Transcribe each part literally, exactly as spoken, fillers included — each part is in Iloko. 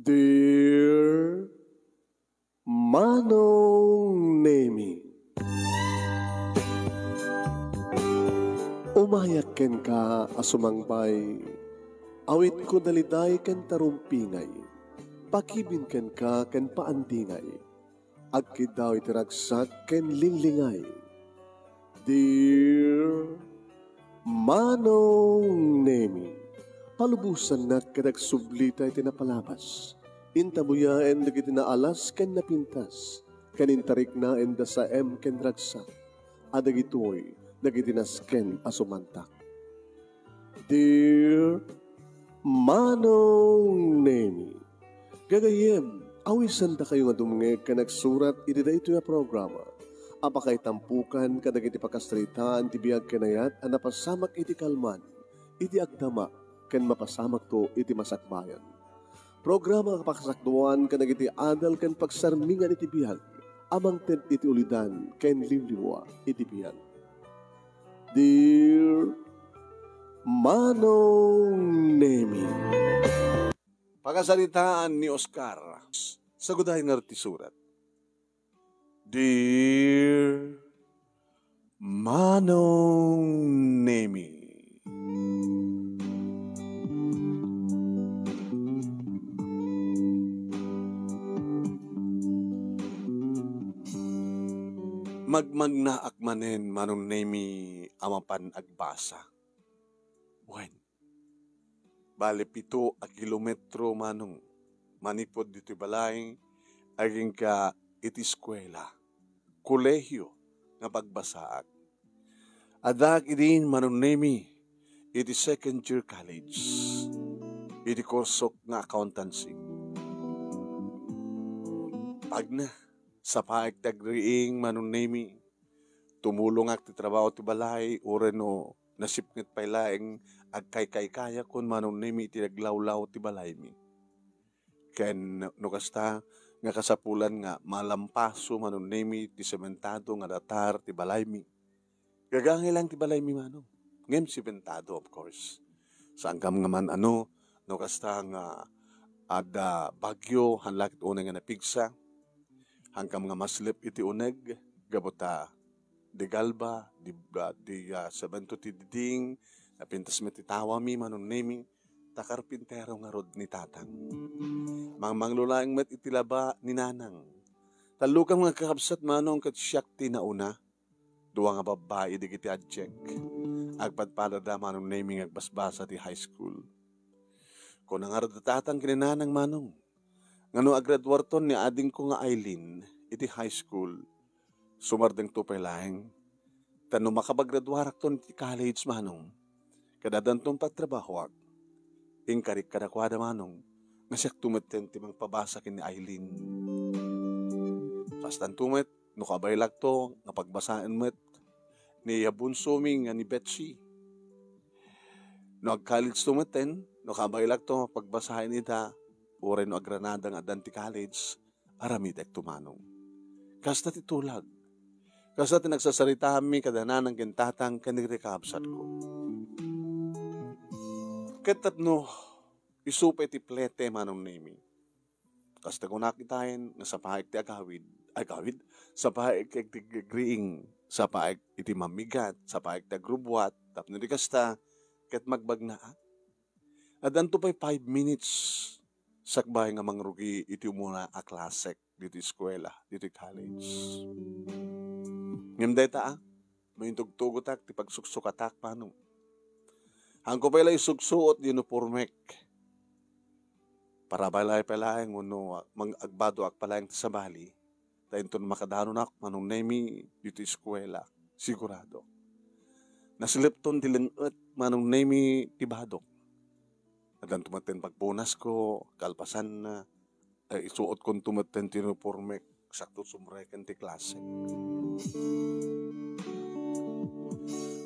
Dear Manong Nemi, umayak kenka a sumangbay, awitko daliday ken tarumpingay, pakibin kenka ken paandingay, agkiddaw iti ragsak ken linglingay. Dear Manong Nemi, palubosannak ket agsublita iti napalabas. Intabuyaen dagiti naalas ken napintas, ken intariknaen da saem ken ragsak, a dagitoy dagiti nasken a sumantak. Dear Manong Nemi, gagayyem, awisandakayo nga dumngeg ken agsurat iti daytoy a programa a pakaitampukan kadagiti pakasaritaan ti biag ken ayat a napasamak iti kalman, iti agdama, ken mapasamakto iti masakbayan. Programa a pakasakduan kadagiti adal ken pagsarmingan iti biag a mangted iti ulidan ken liwliwa iti biag. Dear Manong Nemi. Pakasaritaan ni Oscar. Saguday nga ti surat. Dear Manong Nemi. Magmagnaak manen, Manong Nemi, a mapan agbasa. Wen, bali pito a kilometro, Manong, manipud ditoy balay, agingga iti eskuela, kolehiyo nga pagbasaak. Addaak idin, Manong Nemi, iti second year college, iti kursok nga accountancy. Pagna, sapaek ti agriing, Manong Nemi, tumulongak ti trabaho ti balay, uray no nasipnget pay laeng agkaykaykayakon, Manong Nemi, iti aglawlaw ti balaymi. Ken no kasta, nga kasapulan nga malampaso, Manong Nemi, ti sementado nga datar ti balaymi. Gagangay laeng ti balaymi, Manong, ngem sementado, of course. Saankam nga man-ano, no kasta nga adda bagyo, haan la ket unay nga napigsa. Haankam nga maslep iti uneg, gapu ta di galba, di, ah, di, ah, semento ti diding, napintas met ti tawami, Manong Nemi, ta karpintero ngarud ni Tatang. Mangmanglo laeng met iti laba ni Nanang. Tallokam nga kakabsat, Manong, ket siak ti nauna. Dua nga babbai dagiti adiak. Agpadpadada, Manong Nemi, nga agbasbasa ti high school. Kuna ngarud da Tatang ken ni Nanang, Manong, nga no agraduarton ni adingko nga Aileen iti high school, sumardengto pay laeng. Ta no makapagraduarakton iti college, Manong, ket addanton pagtrabahoak, inkarik kadakuada, Manong, nga siakto metten ti mangpabasa ken ni Aileen. Kastanto met, no kabaylakto nga pagbasaen met ni bunsomi nga ni Betsy. No ag-college to metten, no kabaylakto nga pagbasaen ida, uray no agranada nga addan ti college, aramidek to, Manong. Kasta ti tulag. Kasta ti nagsasaritaanmi kada nanang ken tatang ken dagiti kakabsatko. Ket tapno isu pay ti plete, Manong Nemi. Kasta kunak itaen nga sapaek ti agawid, agawid, sapaek iti agriing, sapaek iti mamigat, sapaek ti agrubbuat, tapno di kasta, ket magbagnaak. Addanto pay five minutes sakbay nga mangrugi iti umuna a klasek ditoy eskuela, ditoy college. Ngem dayta, a, maintugtugotak ti pagsuksukatak, Manong. Haanko pay la isugsuot ti uniformek. Parabay la pay laeng wenno mang-, agbadoak pay laeng ti sabali, ta inton makadanonak, Manong Nemi, ditoy eskuela, sigurado. Naslipton ti leng-et, Manong Nemi, ti badok. Addanto metten pagpunasko, kalpasanna, eh, isuotkonto metten ti uniformek, sakto sumreken ti klase.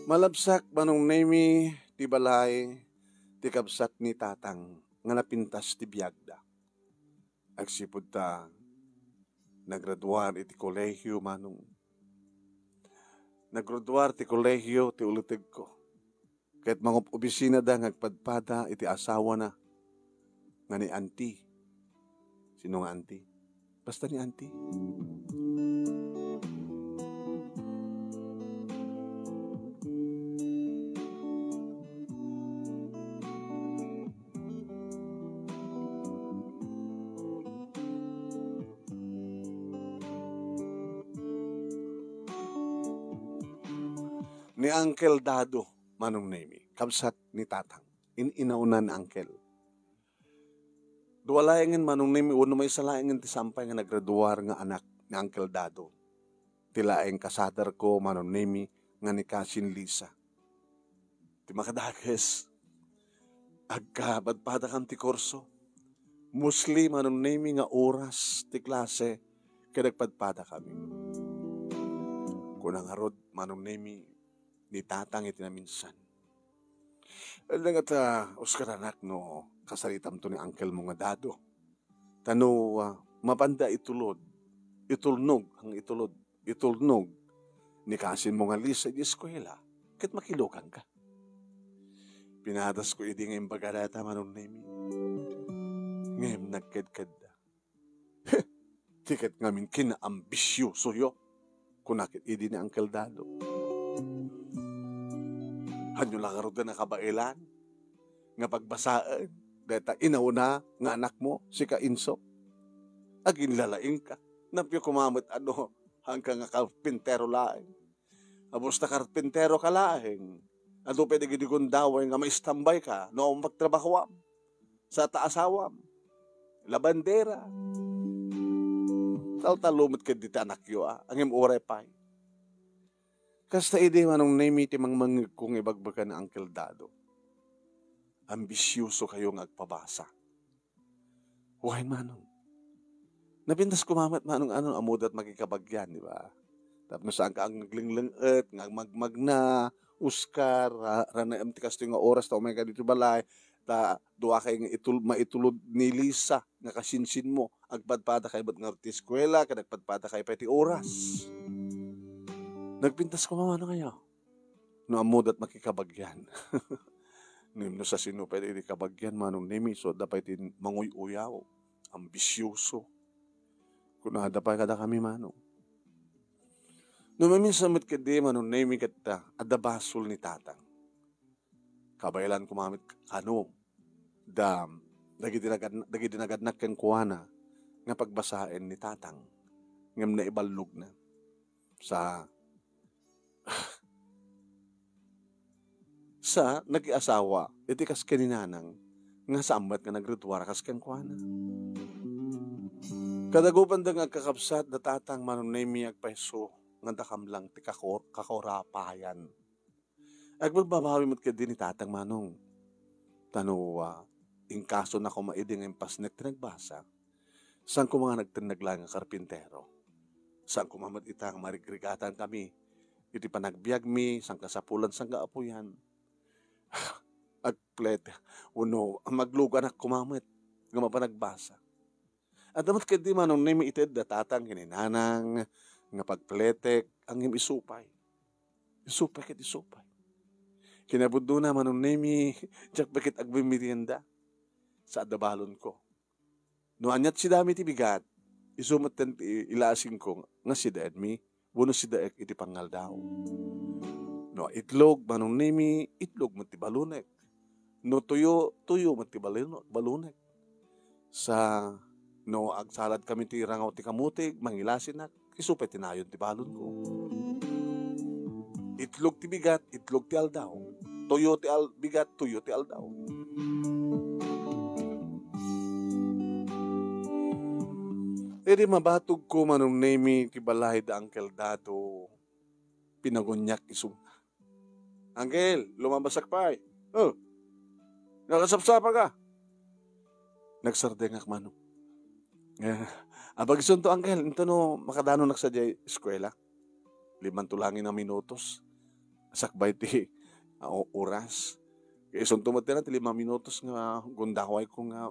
Malabsak, Manong Nemi, ti balay ti kabsat ni tatang nga napintas ti biagda. Agsipud ta nagraduar iti kolehiyo, Manong. Nagraduar ti kolehiyo ti ulitegko. Ket mangob-obisinada nga agpadpada iti asawana nga ni Auntie. Sino nga auntie? Basta ni auntie. Ni Uncle Dado, Manong Nemi, kabsat ni Tatang. In-inauna ni Uncle. Dua laengen, Manong Nemi, wenno maysa laengen ti sampay nga nagraduar nga anak ni Uncle Dado. Ti laeng kasaderko, Manong Nemi, nga ni Cousin Lisa. Ti makadakes, agkapadpadakam ti kurso. Mostly, Manong Nemi, nga oras ti klase ket agpadpadakami. Kuna ngarud, Manong Nemi, ni Tatang iti naminsan. Ania ngata, Oscar anak, no kasaritamto ni uncle mo nga Dado? Ta no, ah, mapanda itulod, itulnog, ang itulod, itulnog ni cousin mo nga Lisa iti eskuela, ket makilukanka. Pinadasko idi nga imbaga dayta, Manong Nemi. Ngem nagkedkedda. "Heh, ti ket ngamin kinaambisiosoyo," kuna ket idi ni Uncle Dado. "Hanyo la ngarud a nakabaelan nga pagbasaen dayta inauna nga anakmo, sika Inso? Aginlalaingka. Napio koma met a no, haanka nga karpintero laeng. Abus ta karpintero ka laeng, adu pay dagiti gundaway nga maistambayka no magtrabahoam. Sa ta asawam, labandera. Taltalo met ket dita anakyo, a, ngem uray pay." Kasta idi, Manong Nemi, ti mangmangngegko nga ibagbaga ni Uncle Dado. Ambisioso kayo nga agpabasa. Wen, Manong. Napintas koma met, Manong, ano, ammoda ti makikabagian, di ba? Tapno saanka nga aglengleng-et, nga agmagmagna, Oscar, ra-, ranaem ti kastoy nga oras ta umayka ditoy balay, ta duakay nga itul-, maitulod ni Lisa nga kasinsinmo, agpadpadakay met ngarud ti eskuela, ket agpadpadakay pay ti oras. Nagpintas koma, Manong, aya? No ammoda ti makikabagian. Ngem no sasino pay ti kabagian, Manong Nemi, isu adda pay ti manguy-uyaw, ambisioso. Kunada pay kadakami, Manong. No maminsan met ketdi, Manong Nemi, ket, ah, adda basol ni Tatang. Kabaelan koma met kano da, dagiti nagad-, dagiti nagadnak kenkuana nga pagbasaen ni Tatang, ngem naiballogna. Sa, sa nakiasawa iti kas ken ni Nanang nga saan met nga nagriduara kas kenkuana. Kadagupanda nga agkakabsat da Tatang, Manong Nemi, agpayso nga dakam lang ti kakor-, kakorapayan. Agbagbabawi met ketdi ni Tatang, Manong. Ta no, ah, inkasona koma idi nga impasnek ti nagbasa, saan koma nga nagtenneg laeng nga karpintero. Saan koma met ita nga marigrigatankami iti panagbiagmi, sangkasapulan, sangkaapuyan. Agplet, wenno, magluganak koma met nga mapanagbasa. Adda met ketdi, Manong Nemi, ited da Tatang ken ni Nanang nga pagpletek, ngem isu pay. Isu pay ket isu pay. Kinabuddona, Manong Nemi, diak pay ket agmemerienda. Sa adda balonko. No aniat sidami ti bigat, isu metten ti ilasingko nga sidaenmi, wenno sidaek iti pangaldaw. No itlog, Manong Nemi, itlog met ti balonek. No tuyo, tuyo met ti balon-, balonek. Sa no agsaladkami ti rangaw ti kamutig, mangilasinak, isu pay ti nayon ti balonko. Itlog ti bigat, itlog ti aldaw. Tuyo ti al-, bigat, tuyo ti aldaw. Idi mabatogko, Manong Nemi, ti balay da Uncle Dado, pinaguniak isu. "Uncle, lumabasak pay." "Oh, nakasapsapa ka?" Nagsardengak, Manong. Eh, abag isunto, Uncle, intono makadanonak sadiay eskuela. Limanto laeng a minutos. Sakbay ti, ah, o-, oras. Kay isunto met ti lima minutos nga gundawayko nga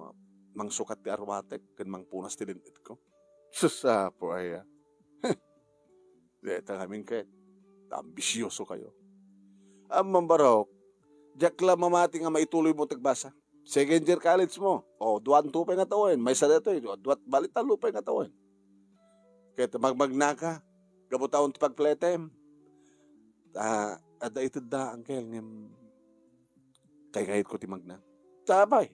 mangsukat ti arwatek ken mangpunas ti lin-etko. Sus, apo aya. Dayta ngamin ket, ta ambisioso kayo. Ammom, barok, diak la mamati nga maituloy mo ti agbasa. Second year college mo. O, duan to pay nga tawen. Maysa daytoy, duat bali tallo pay nga tawen. Ket magmagnaka, gapu ta awan ti pagpletem. Ah, adda itedda, uncle, ngem kay kayatko ti magna. Sapay.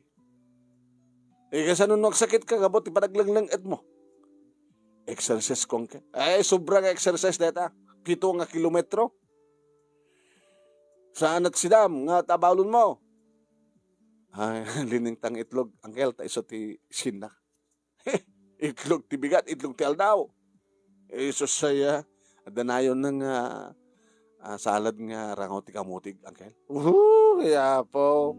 Eh, kasano no agsakitka gapu ti panaglengleng-etmo? Exercise ko, uncle. Ay, sobra nga exercise dayta. Pito nga kilometro. Saan at sidam nga tabalon mo? Ay, liningtang itlog, uncle, ta isu ti sinna. Itlog ti bigat, itlog ti aldaw. Eh, sus, aya, adda nayon nga, ah, salad nga rangaw ti kamutig, uncle. Uhu, yapo.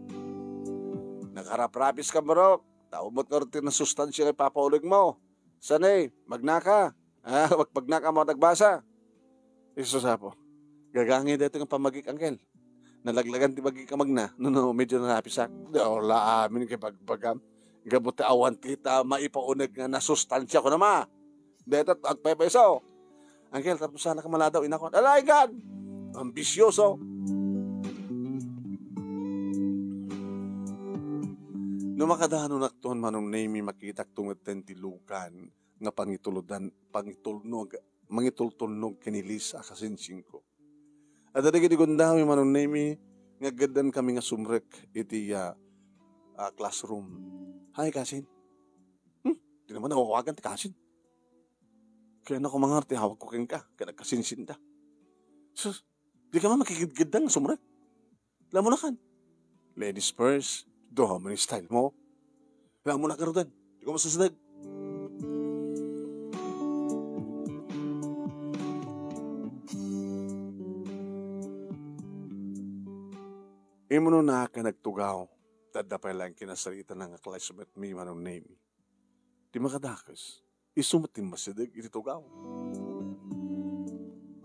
Nakaraprapis ka, bro. Tao mo't nga ti nasustansya nga ipapaulig mo. Saan eh, magnaka? Ah, magpagnaka mo, nagbasa. Isu sapo. Gagangay daytoy nga pamagik, uncle. Nalaglagan ti bagik a magna, no, no, medyo narapisak. Daw la amin kay bagbagam. Gapu ti awan ti ta maipauneg nga nasustansya ko nama. Deta agpaypayso. Uncle, tapos sana ka maladaw, inakon. Alay, God! Ambisyoso. No makadano nakton Manong Nemi, makitak tumetten ti lukan nga pangituludan, pangitulnog, mangitultulnog ken ni Liz a kasinsinko. Adda dagiti gundaway Manong Nemi nga aggaddan kami nga sumrek iti, ah, ah, classroom. Hi, kasin. Hmm? Di naman nawawagan ti kasin. Kaya na kumangar ti hawag ko kenka, kaya nagkasinsinda. Sus, di ka man makikidkiddan nga sumrek. Lamunakan. Ladies first. Do how many style mo? Lamunak garuden. Di ko masasadag. Imo no naka nagtugaw, tadda pay lang kinasarita na nga classmate mi Manong Nemi. Di makadakes. Isu met ti masideg iti tugaw.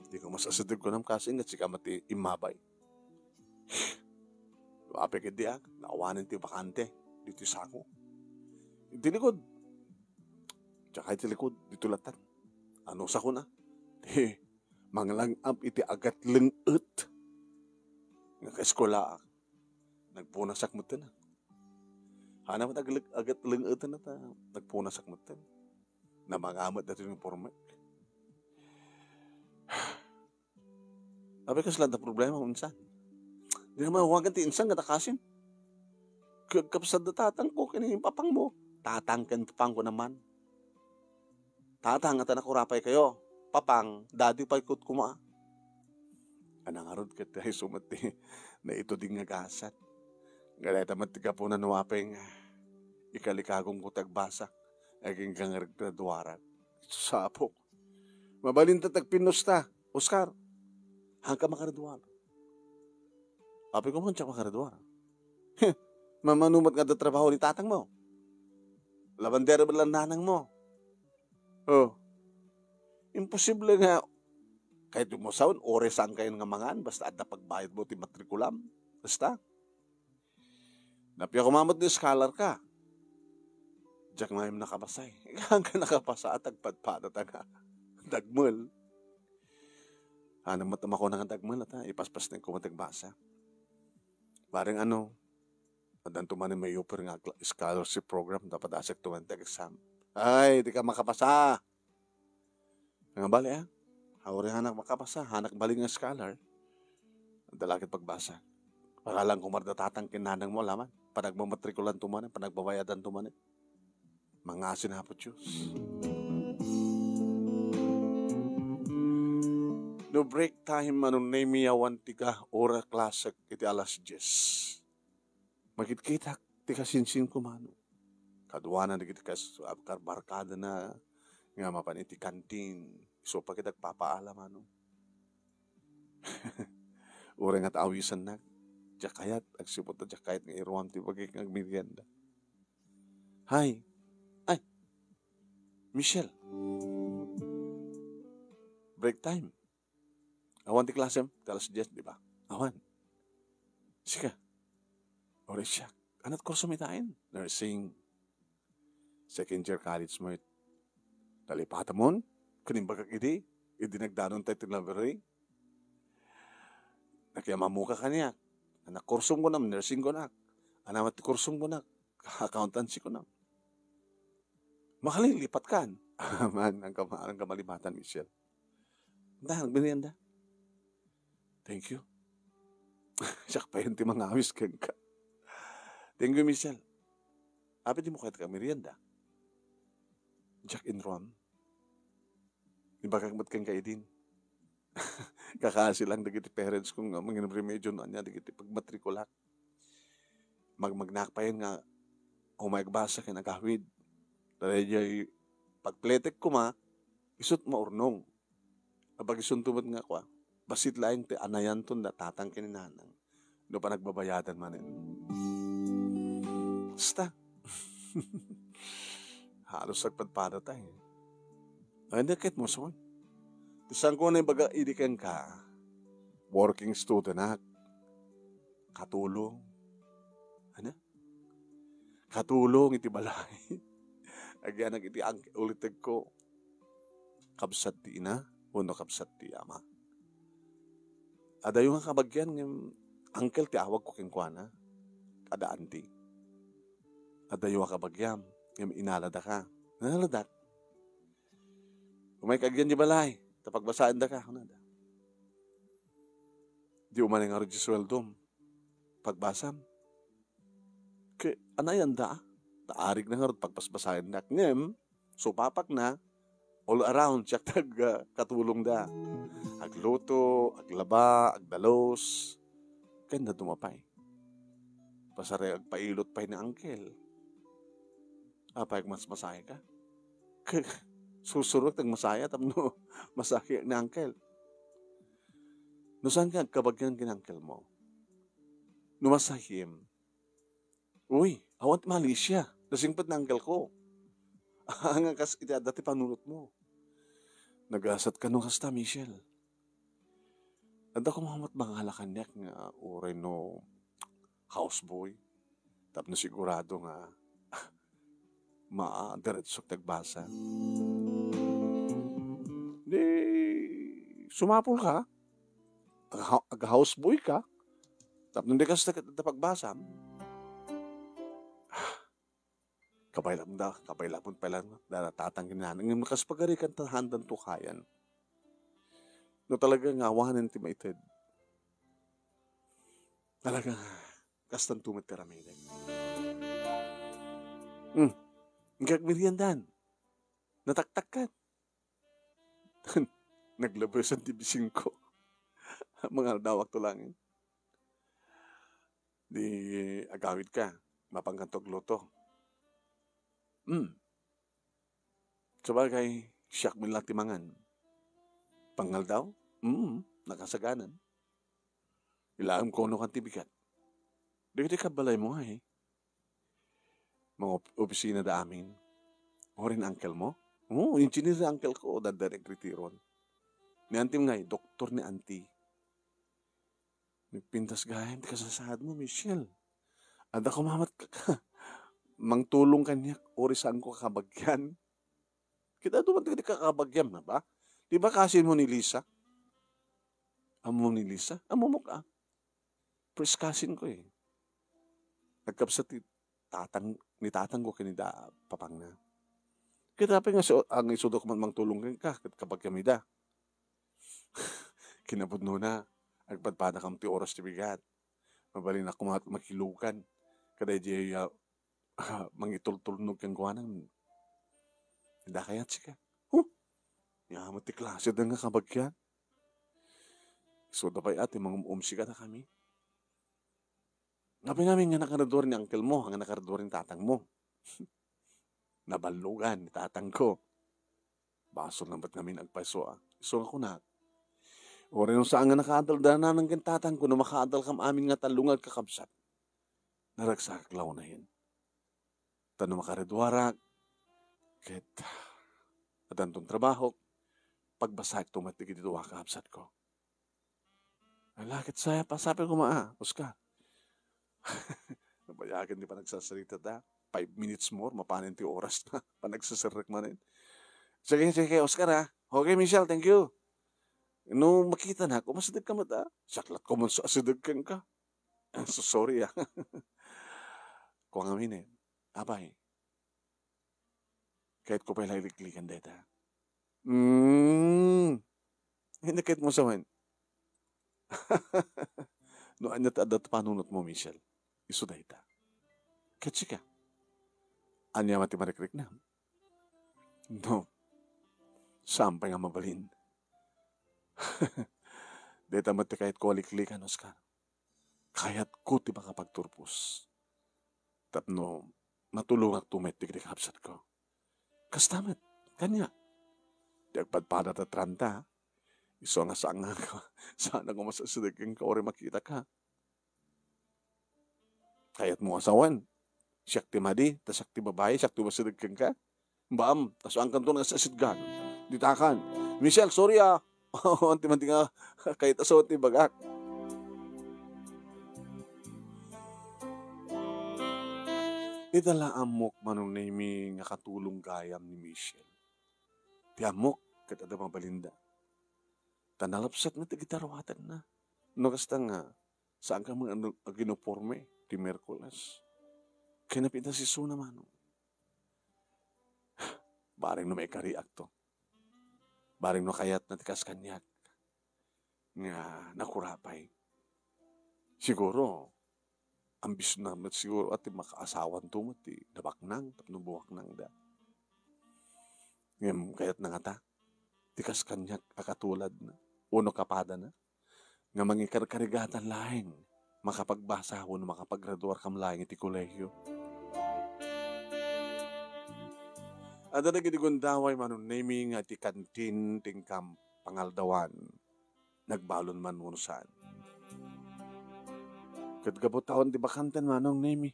Di ko masasideg kunam kasi nga sika met ti immabay. Apay ket diak, naawanen ti bakante, ditoy sako. Iti likod. Tsaka iti likod, ditoy latta. Ano sako na? Ti manglang-am iti agatleng-et. Nga kaeskulaak. Nagpunasak metten. Hana met agleg-, agatleng-eten ta nagpunasak metten. Namangamet dati uniformek. Apay kasla da problema insan. Di naman awagan ti insan nga takasin. Kagkapsat da tatang ko ken ni papang mo. Tatang ken papang ko naman. Tatang, ata nakurapay kayo. Papang, dadi pay ket kuma. Anang arud ket isu met ti naituding nga gasat. Nga dayta met ti gapuna no apay nga ikalikagom ko ti agbasa. Aging kangarag ti duaran. Sapok. Mabalin ta tagpinnusta. Oscar, haanka makaraduar. Apay ko man siya makaraduar. Mamano met nga adda trabaho ni tatang mo. Labandero met lang nanang mo. Oh. Imposible nga, kahit yung masaon, ore saan kayo nga mangan, basta adda pagbayad mo ti matrikulam. Basta. Napia ko mamot ni scholar ka. Diak nga yung nakapasay. Hanggang nakapasa at agpadpada ta nga. Dagmel. Ano mo tumakuna nga dagmel at, ah, ipaspas na yung kumatagbasa. Bareng ano, Addan to manen may offer nga gla-, scholarship program, dapat asek to manen ti exam. Ay, di ka makapasa. Nga bali, ah. Awan hanak makapasa, hanak bali nga scholar. Adda la ket pagbasa. Paralan ko marda tatang ken nanang mo, alaman. Panagmamatrikulan to manen, panagbabayadan to manen. Mangasin, Apo Dios. No break time, Manong Nemi, awan ti ka, ora klasek iti alas dies. Makitkitak ti kasinsinko, mano. Kaduana dagiti kas-, karbarkadana nga mapan iti kantin. Isu pa ket agpapaala, mano. Uray nga taawisannak, diak kayat, agsipud ta diak kayat nga iruam ti bagik nga agmerienda. Hi. Ay. Michelle. Break time. Awan ti klasem, ti alas dies, di ba? Awan. Sika. Ore siak. Anat kurso mi taen? Nursing. Second year college mo it. Nalipatamon? Kanimbagak idi? Idi nagdanon tayo ti library? Nakiamamuka kaniak. Anak kursom ko nam, nursing ko nak. Ania met ti kursom kunak? Accountancy kunak. Makalilipat kan. Man, ang kama-, ang kamalibatan, Michelle. Da, nagmerienda. Thank you. Siak pay ti mangawis kenka. Thank you, Michelle. Apay dimo kayat ka merienda? Jack in Rome. Ibagak met kenka idin. Kakasi lang dagiti parents ko nga mangin remedio no ania dagiti pagmatrikulak. Magmagnak payen nga umay agbasa ken agawid. Daydiay pagpletek koma, isut maurnong. Abagisunto met nga kua, bassit laeng ti anayanton da tatang ken ni nanang no panagbabayadan manen. Basta. Halos agpadpada tayo. Ay, hindi, ket mo, son. Ti saan ko na ibaga idi kenka, working student ak. Katulong. Ano? Katulong iti balay. Agyana iti ang-, ulitek ko. Kabsat ti ina, wenno kabsat ti ama. Adayo nga kabagian ngem uncle ti awag ko kenkuana. Kada auntie. Adayo nga kabagiam ngem inala daka. Naladak. Umay ka agyan di balay, ta pagbasaen daka, kunada. Di umanay ngarud di sueldom. Pagbasam. Ke, anayan da, ah. Taarig na ngarud, pagbasbasaen dak. Ngem, supapak na, all around, siak tag, ah, katulong da. Agluto, aglaba, agdalos. Ken da dumapay. Pasarek agpailot pay ni uncle. Apay, agmasmasay ka? Ke, susurok, agmasaya, tapno masaki ni uncle. No saan ka agkabagian ken uncle mo? No masahim, uy, awan ti malisia. Nasingpet ni uncle ko. Anga kas iti adda ti panunot mo. Nagasat ka no kasta, Michelle. Adda koma met mangala kaniak nga uray no houseboy. Tapno sigurado nga ma-, diretsok ti agbasa. Di, sumapul ka. Aga-, aga-houseboy ka. Tapno di kasta ket adda pagbasam. Kabaylam da, kabaylamon pay lang da tatang ken nanang. Ngem kas pagarikan ta handan tukayan. No talaga nga awanen ti maited. Talaga, kastanto met ti aramidek. Hmm. Agmeriendan. Nataktakkan. Naglabesan ti bisingko. Mangaldawak to lang, eh. Di agawid ka, mapankanto agluto. Hmm. Sabagay, siak met la ti mangan. Pangaldaw? Hmm, nakasaganan. Ilaem ko no kan ti bigat. Dagiti kabbalaymo ngay. Mga op-, opisina da amin. Uray ni uncle mo? Oo, engineer ni uncle ko, da-, direct retiron. Ni auntie ngay, doktor ni auntie. Nagpintas gayam ti kasasaadmo, Michelle. Adda koma met ka-, mangtulong kaniak, uray saanko kakabagian. Kita duman ti kakabagiam na ba? Di ba kasinmo ni Lisa? Ammo ni Lisa? Ammo mo ka? First cousin ko eh. Nagkabsat ti tatang, ni tatang ko ken ni da-, papangna. Kita pay nga so-, ang isudok man mangtulong kenka, ket kabagiam ida. Kinapudnona, agpadpadakam ti oras ti bigat. Mabalinnak koma makilugan. Kada idiay, ah, mangitultulnog kenkuana. Adda kayat sika? Huh? Ania met ti klase da nga kabagian? Isuda pay a ti mangum-umsi kadakami. Apay ngamin nga nakaradua ni uncle mo, nga nakaradua ni tatang mo? Naballugan ni tatang ko. Basol na met ngamin agpayso a. Isu nga kunak, uray no saan nga nakaadal da nanang ken tatang ko, no makaadal kam amin nga tallo nga agkakabsat, naragsakak la unayen. Ta no makariduarak, ket addanton trabahok, pagbasaek to met dagiti dua a kabsat ko. Ala, ket sayaat, sapay koma a, Oscar. Nabayagen ti panagsarsarita da. Five minutes more, mapanen ti oras na. Panagsaserrek manen. Sige, sige, Oscar, ha? Okay, Michelle, thank you. No makitanak, umasideg ka met, ha? Siak lat ko man so asideg kenka. So sorry, ah. Kua ngamin, "Apay, kayatko pay la iliklikan dayta." "Mm. Ania kayatmo sawen?" "No ania ti adda ti panunotmo, Michelle, isu dayta. Ket sika, ania met ti marikriknam? No, saan pay nga mabalin." "Dayta met ti kayatko a liklikan, Oscar. Kayatko ti makapagturpos tapno matulongakto met dagiti kabsatko." "Kasta met, kaniak. Ti agpadpada ta trenta, isu nga saan nga, saan nga umasideg kenka uray makitaka. Kayatmo nga sawen? Siak ti madi, ta siak ti babai, siak ti umasideg kenka. Baam, ta saankanto nga asideggan. Ditakan. Michelle, sorry, ah. Awan ti madi nga kayat a sawen ti ibagak." Ita la ammok, Manong Nemy, nga katulong gayam ni Michelle. Ti ammok, ket adda mabalinda. Ta nalabsat met dagiti aruatenna. No kasta nga, saanka met ag-, aginiporme ti Miyerkules. Ken napintas isuna, Manong. Bareng no maikariakto. Bareng no kayatna ti kas kaniak nga nakurapay. Siguro, ambisionna met siguro a ti makaasawanto met ti nabaknang tapno bumaknangda. Ngem kayatna ngata ti kas kaniak a katuladna wenno kapadana nga mangikarkarigatan laeng makapagbasa wenno makapagraduar kam laeng iti kolehio. Adda dagiti gundaway, Manong Nemy, nga iti kantin ti inkam pangaldawan, nagbalon man wenno saan. Ket gapu ta awan ti bakanten, Manong Nemy,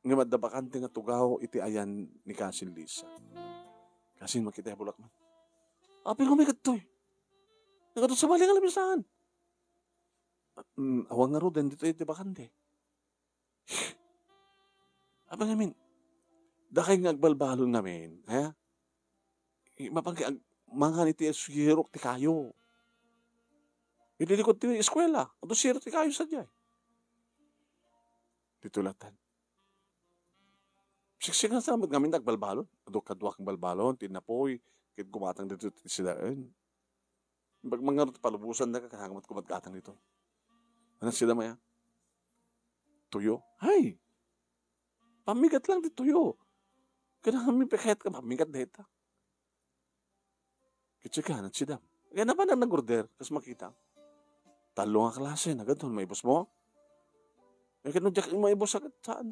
ngem adda bakante nga tugaw iti ayan ni Kasin Lisa. Kasin, makita bulak man. Apay nga umay kadtoy? Nagadu sa bali nga labisan. Mm, awan ngaruden ditoy ti bakante. Apay ngamin, dakay nga agbalbalon ngamin, ha? I-, mapan kay ag-, mangan iti sirok ti kayo. Iti likod ti eskwela, adu sirok ti kayo sadiay. Ditoy latan. Siksikan sa met ngamin agbalbalon. Adu kaduak nga balbalon, ti napoy, ket gumatang ditoy ti sidaen. Bag-, mangarud palubosan da, kasano met kumadkatang ditoy. Ano sida maya? Tuyo. Hay! Pamigat lang ti tuyo. Kailangan mi pekayat ka pamigat dayta. Kitsika, nagsidam. Kaya na ba nang nag-order? Kas makita. Talo nga klase, nagadon, maibos mo? Eh, kano diak maibos agad saan?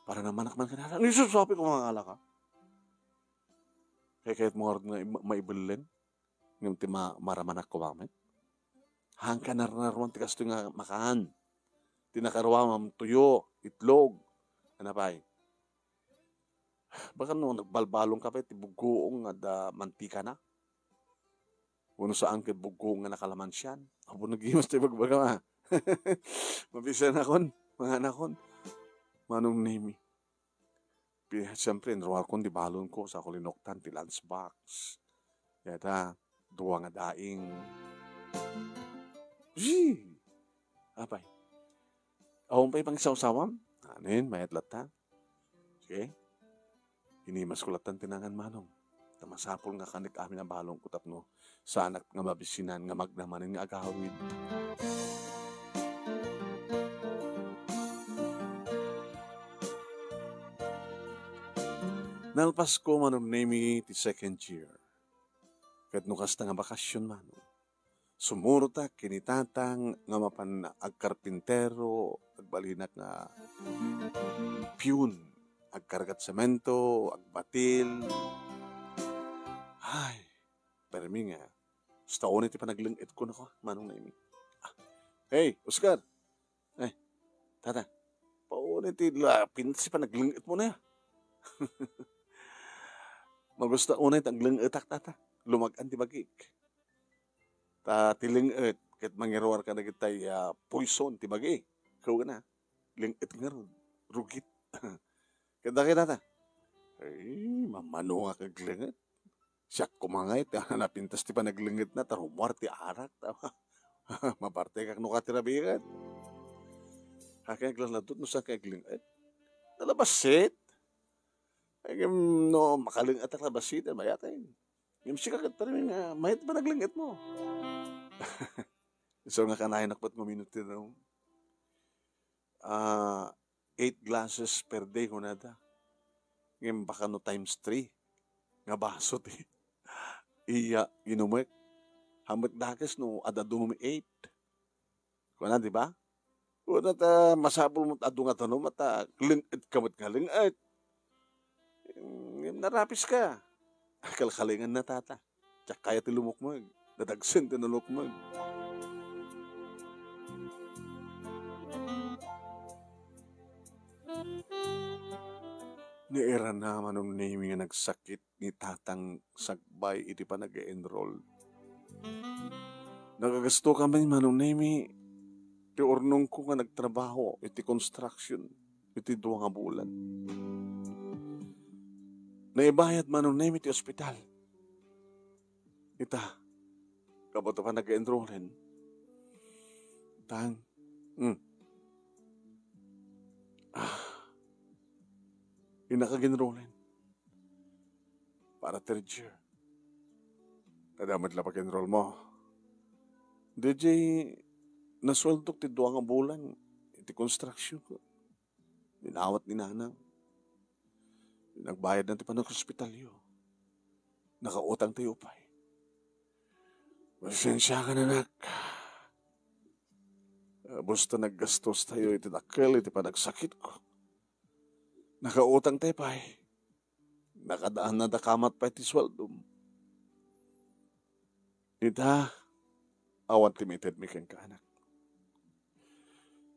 Para namanak man kanana. Ano yung susuapin ko mga alaka? Kaya kahit mo nga ma-, maibelen? Ngem ti ma-, maramanak ko mamet. Haan ka narnaruan ti kastoy nga makan. Ti nakaruamam, tuyo, itlog. Ano pay? Baka no, nagbalbalon ka pa, ti buggoong nga da mantika na. Wenno saan ket buggoong nga nakalamansian. Apo, nagimas ti bagbaga, ah. Mabisan akon, mga anakon. Manong Nemi. Pi-, siyempre, inruarkon ti balonko, sako linuktan ti lunch box. Dayta, dua nga daing. Zii! Apay. Awan pay pangsawsawam? Anen, mayat latta. Sige. Inimasko latta ti nangan, Manong. Ta masapul nga kanek amin a balonko tapno saanak nga mabisinan nga magna manen nga agawid. Nalpasko, Manong Nemi, ti second year. Ket no kasta nga bakasyon, Manong, sumurotak ken ni Tatang nga mapan agkarpintero, agbalinak nga piyun, agkargat semento, agbatil. Ay, permi nga. Basta unay ti panagleng-etko, nako, Manong Nemi. Ah, hey, Oscar! Ay, Tata, paunay ti lapin ti panagleng-etmo na ya. Magusta unay ti agleng-etak, Tata. Lumag-an ti bagik. Ta ti leng-et, ket mangiruar kadagitay, ah, poison ti bagi. Ikaw na, leng-et ngarud, rugit. Ket dagita ta, ay, mamano nga kagleng-et. Siak koma nga iti napintas ti panaglengetna, ta rummuar ti arak, ta mapartekak no katirabikan. Akin aglaladot no saan ka agling-et. Nalabassit. Ay, ngem no makaling-etak labassit, ay, mayat, ay. Ngem sika ket, pare, nga mayat panagling-etmo. Isu nga kanayon a ket ngumino ti rum. Ah, eight glasses per day, kunada. Ngem baka no times three nga baso ti iya inumek. Hammet dakes no ad-adu met eight. Kuna, di ba? Kuna ta masapul met adu nga danum, ta ling-et ka met nga ling-et. Ngem narapiska. Kalkalingan na tata. Diak kaya ti lumukmeg. Nadagsen ti nalukmeg. Nairana Manong Nemi nga nagsakit ni Tatang sakbay iti panag-enroll. Nagagasto kami, Manong Nemi, ti urnongko nga nagtrabaho iti construction iti dua nga bulan. Naibayad, Manong Nemi, ti ospital. Ita, kabato pa nag-enrollen. Tang, hmm. Ah, inakag-enrollen. Para third year. Kada met la pag-enroll mo. D J, nasueldok ti dua nga bulan iti construction ko. Dinawat ni Nanang. Nagbayad na ti panag-ospitalyo. Nakautang tayo pay. Pasensya ka na, nak. Basta naggastos tayo iti dakkel iti panagsakit ko. Nakautang tayo pay. Nakadaan na dakamat pay ti sueldom. Ita, awan ti maitedmi kenka, anak.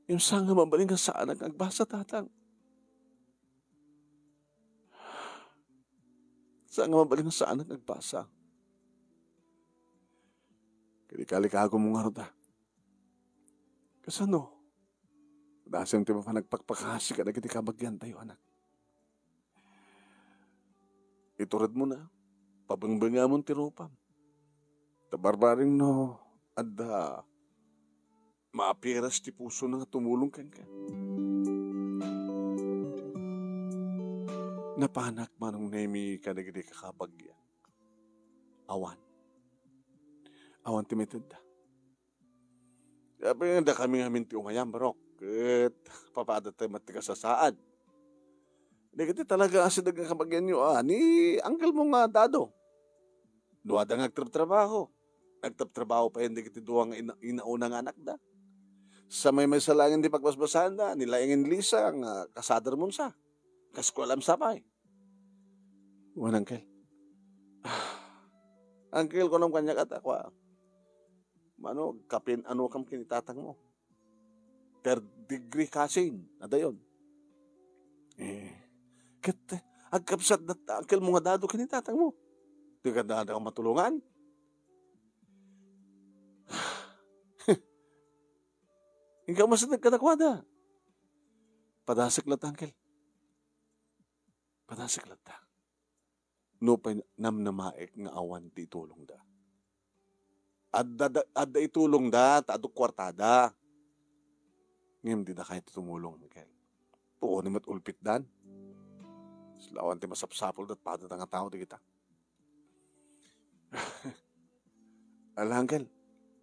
Ngem saan nga mabalin nga saanak nga agbasa, Tatang? Saan nga mabalin nga saanak nga agbasa? Kalikagum mo ngarud, a. Kasano? Dasem ti mapan agpakpakasi kadagiti kabagian tayo, anak. Itured mo na, pabengbengamon ti rupam. Ta barbareng no adda maapiras ti puso na nga tumulong kenka. Napanak, Manong Nemi, kadagiti kakabagian. Awan. Awan ti maitedda. Kaya pa nga, dakami ngamin ti umayam, barok. Ket papada tayo met ti kasasaad. Dagiti talaga asideg nga kabagianyo, a, ni uncle mo nga Dado. Duada nga agtrabtrabaho. Nagtrabtrabaho pay dagiti dua nga ina-, inauna nga anakda. Sa maymaysa laeng ti pagbasbasaanda, ni laeng ni Lisa nga kasada Ramonsa. Kaskuelam sa pay. Wen, uncle. Uncle, kunam kaniak, ata, kua. Mano, agkapin-ano kam ken ni tatang mo? Third degree cousin, adayon. Eh, ket, agkabsat da uncle mo nga Dado ken ni tatang mo. Di ka da, da ka matulongan? Inka umasideg kadakuada. Padasek latta, uncle. Padasek latta. Nupay namnamaek nga awan ti itulongda. Adda, da-, adda itulongda, ta adu kuartada. Ngem dida kayat tumulong, uncle. Puon met ulpitdan. Lawan ti masapsapulda pada nga tao dagita. Ala, uncle,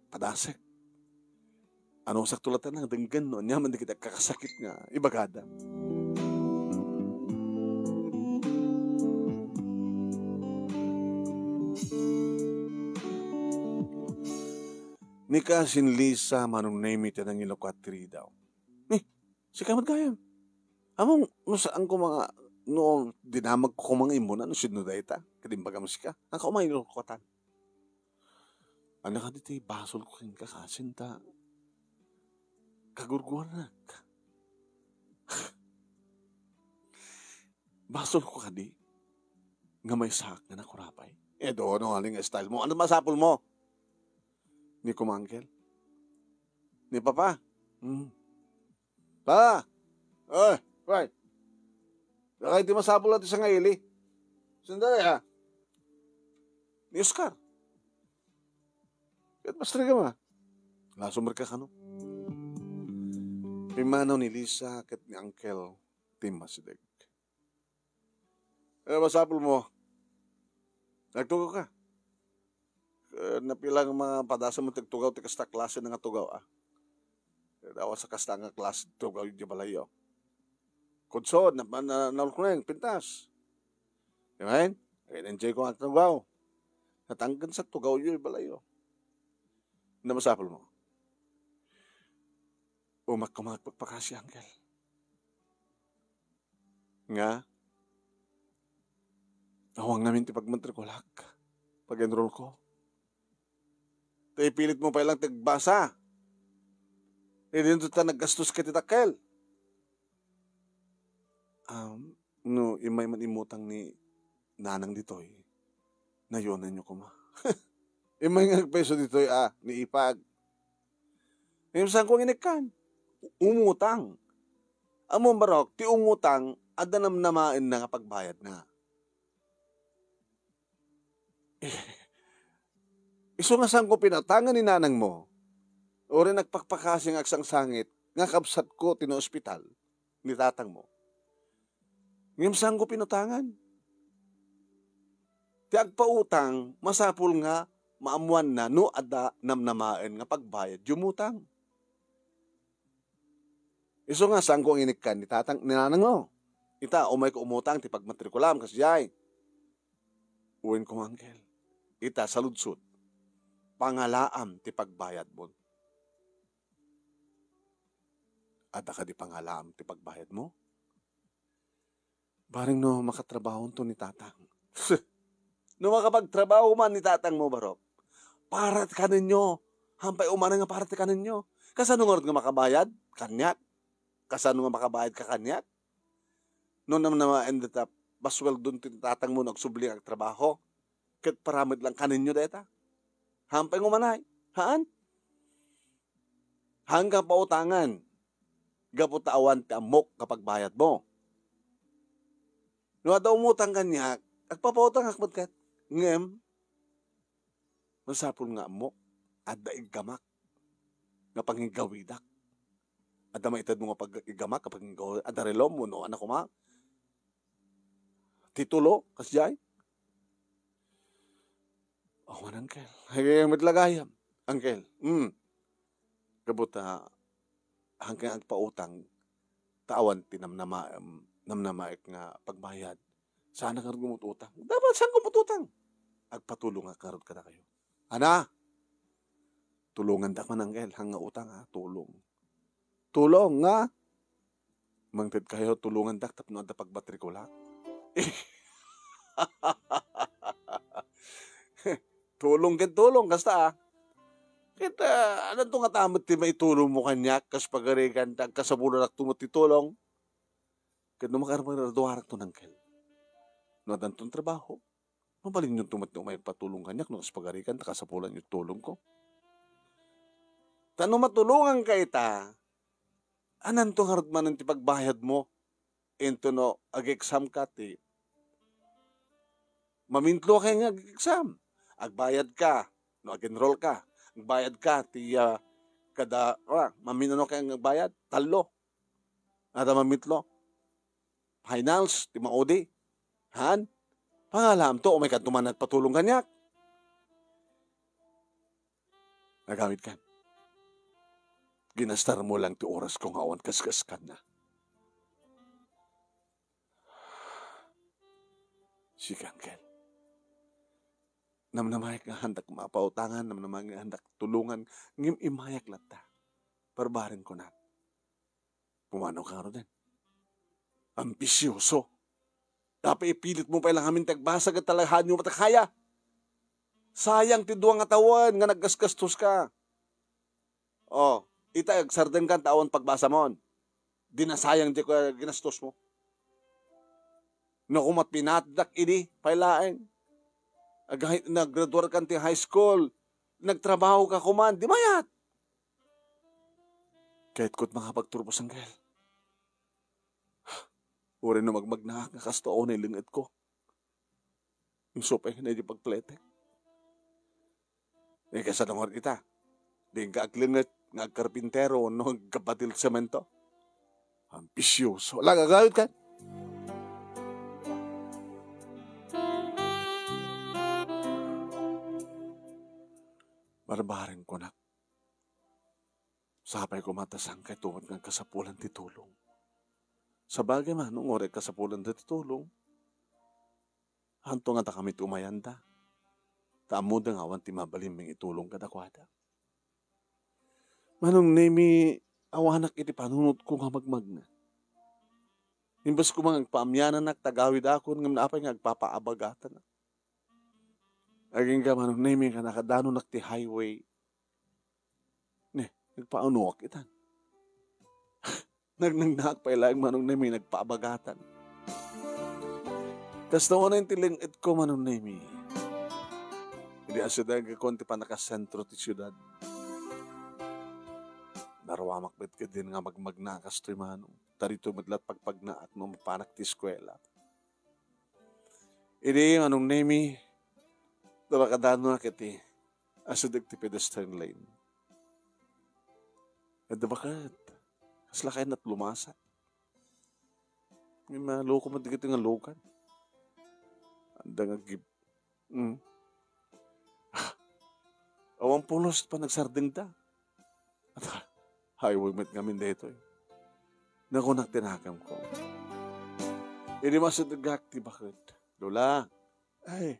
padasek. Anusakto latta nga denggen no ania man dagiti agkakasakit nga ibagada. Ni Cousin Lisa, Manong Nemi, ti nangilukat ti ridaw. Ni, sika met gayam. Ammom, no saan koma nga, no dinamag ko koma nga immuna, no sino dayta, ket imbagam sika. Ania koma inulkatan? Ania kadi ti basol ko kenka, kasin, ta kagurguarnak. Basol ko kadi nga maysaak nga nakurapay? Eh, do, no, ania nga style mo? Ania masapul mo? Ni koma, uncle? Ni papa? Hmm. Pa! Oy, pay! Dakay ti masapul a ti sangaili. Sandali, ha? Ni Oscar. Ket masrigam, a. Lasum met ka kano. Pimmanaw ni Lisa ket ni Uncle ti immasideg. Eh, masapul mo. Nagtugaw ka. Eh, napila nga mga padasem ti agtugaw ti kasta klase nga tugaw, ah. Eh, dawa sa kasta nga klase ti tugaw iti balayyo. Kudsod, na, na, naulkneng, pintas. Di ba? Eh, enjoy ko nga agtugaw. Natangken sa tugaw yu, balayyo. Na masapul mo. Umak ko magpakpakasi, Uncle. Nga, awan ngamin ti pagmatrikulak, pag-enroll ko. Ta ipilit mo pay lang ti agbasa. Idinto ta naggastos ka ti dakkel. Um, no, immay man immutang ni nanang ditoy, nayonenyo koma. Immay nga agpeso ditoy, ah, ni ipag. Ngem saanko nga inikkan? Umutang. Ammom, barok, ti umutang, adda namnamaenna nga pagbayadna. Isu nga saanko pinutangan ni nanangmo, uray nagpakpakasi nga agsangsangit nga kabsatko ti naospital ni tatangmo. Ngem saanko pinutangan. Ti agpautang, masapul nga maammoanna no adda namnamaen nga pagbayad ti umutang. Isu nga saanko nga inikkan ni tatang, ni nanangmo. Ita, umayko umutang ti pagmatrikulam, kasdiay. Wen ko, Uncle. Ita, saludsod. Pangalaam ti pagbayadmo. Adda kadi pangalaam ti pagbayadmo? Bareng no makatrabahonto ni tatang. No makapagtrabaho man ni tatangmo, barok, para ti kanenyo. Hampay umana nga para ti kanenyo. Kasano ngarud nga makabayad kaniak? Kasano nga makabayad ka kaniak? No namnamaen dayta, pasueldon ti tatangmo no agsubli nga agtrabaho. Ket para met lang kanenyo dayta. Hampay nga umanay. Haan? Haanka pautangan gapu ta awan ti ammok nga pagbayadmo. No adda umutang kaniak, agpapautangak met ket. Ngem, masapul nga ammok, adda iggamak nga pangiggawidak. Adda maitedmo nga pag-, iggamak nga pangiggawidak. Adda relo mo, no? Ano koma? Titulo, kasdiay? Awan, Uncle. Ay, met la gayam, Uncle. Hmm. Gapu ta, haanka agpautang, ta awan ti namnama-, namnamaek nga pagbayad. Saan nga ngarud nga umut-utang? Dapat saan nga umut-utang? Agpatulongak ngarud kadakayo. Ana? Tulongandak man, Uncle, haan nga utang, ha? Tulong. Tulong nga mangted kayo, tulongandak tapno adda pagmatrikulak. Tulong ken tulong, kasta, ah. Ket, ah, addanto ngata met ti maitulong mo kaniak, kas pagarigan, ta agkasapulannakto met ti tulong. Ket no makagraduarakto, Uncle, no addanton trabaho, mabalinyonto met nga umay agpatulong kaniak no kas pagarigan ta kasapulan ti tulongko. Ta no matulonganka ita, ananto ngarud manen ti pagbayadmo? Inton no ag-examka ti mamintlo ka nga ag-exam, agbayadka, no ag-enrollka, agbayadka ti, ah, kada, ah, maminano ka nga agbayad? Tallo. Adda mamintlo. Finals, ti maudi. Haan? Pangalaamto, umaykanto man agpatulong kaniak. Nagamit kan. Ginastarmo lang ti orasko nga awan kaskaskanna. Sika, Uncle. Namnamaek nga haandak mapautangan, namnamaek nga haandak tulongan, ngem immayak latta. Barbareng kunak. Pumanaw ka ngaruden. Ambisioso. Dapat ipilit mo pay lang amin ti agbasa ket talaghanyo met a kaya. Sayang ti dua nga tawen nga naggasgastos ka. Oh, ita, agsardeng kan ta awan pagbasa mon. Di nasayang ti ginastos mo. No, kumat pinatdak idi, pay laeng. Ag-, naggraduar kan ti high school, nagtrabaho ka kuman, di mayat. Kayat ko ti makapagturpos, Uncle. Uray no magmagnaak nga kasto, awan nailenget ko. Isu pay nga di pagpletek. Eh, kasano ngarud ita? Dinak aglenget nga agkarpintero wenno agkabatil semento. Ambisyoso. Ala, agawid ka. Barbareng kunak. Sapay koma ta saan kayto met nga agkasapulan ti tulong. Sabagay, Manong, uray agkasapulan ti tulong, haanto nga dakami ti umayanda. Ta ammoda nga awan ti mabalin mangitulong kadakuada. Manong Nemi, awanak iti panunotko nga magmagna. Imbes koma nga agpaamyananak, tagawidakon, ngem apay nga agpapaabagatanak. Agingga, Manong Nemi, nga nakadanonak ti highway. Ne, nagpaunuak itan. Nagnagnaak pay laeng, Manong Nemi, nagpaabagatan. Kasta unay ti leng-etko, Manong Nemi. Idi asideg kon ti pannakasentro ti siudad. Naruamak met ketdin nga magmagna kastoy, Manong. Ta ditoy met la't pagpagnaak no mapanak ti eskuela. Idi, Manong Nemi, nakadanoak iti asideg ti pedestrian lane. Adda baket. Kasla kayat lumasak. Ngem naloko met dagiti nga lugan. Adda nga gib-, mm. Awan pulos ti panagsardengda. At ha-, highway met ngamin daytoy. Nakunak ti nakemko. Idi masidegak ti baket, Lola, ay,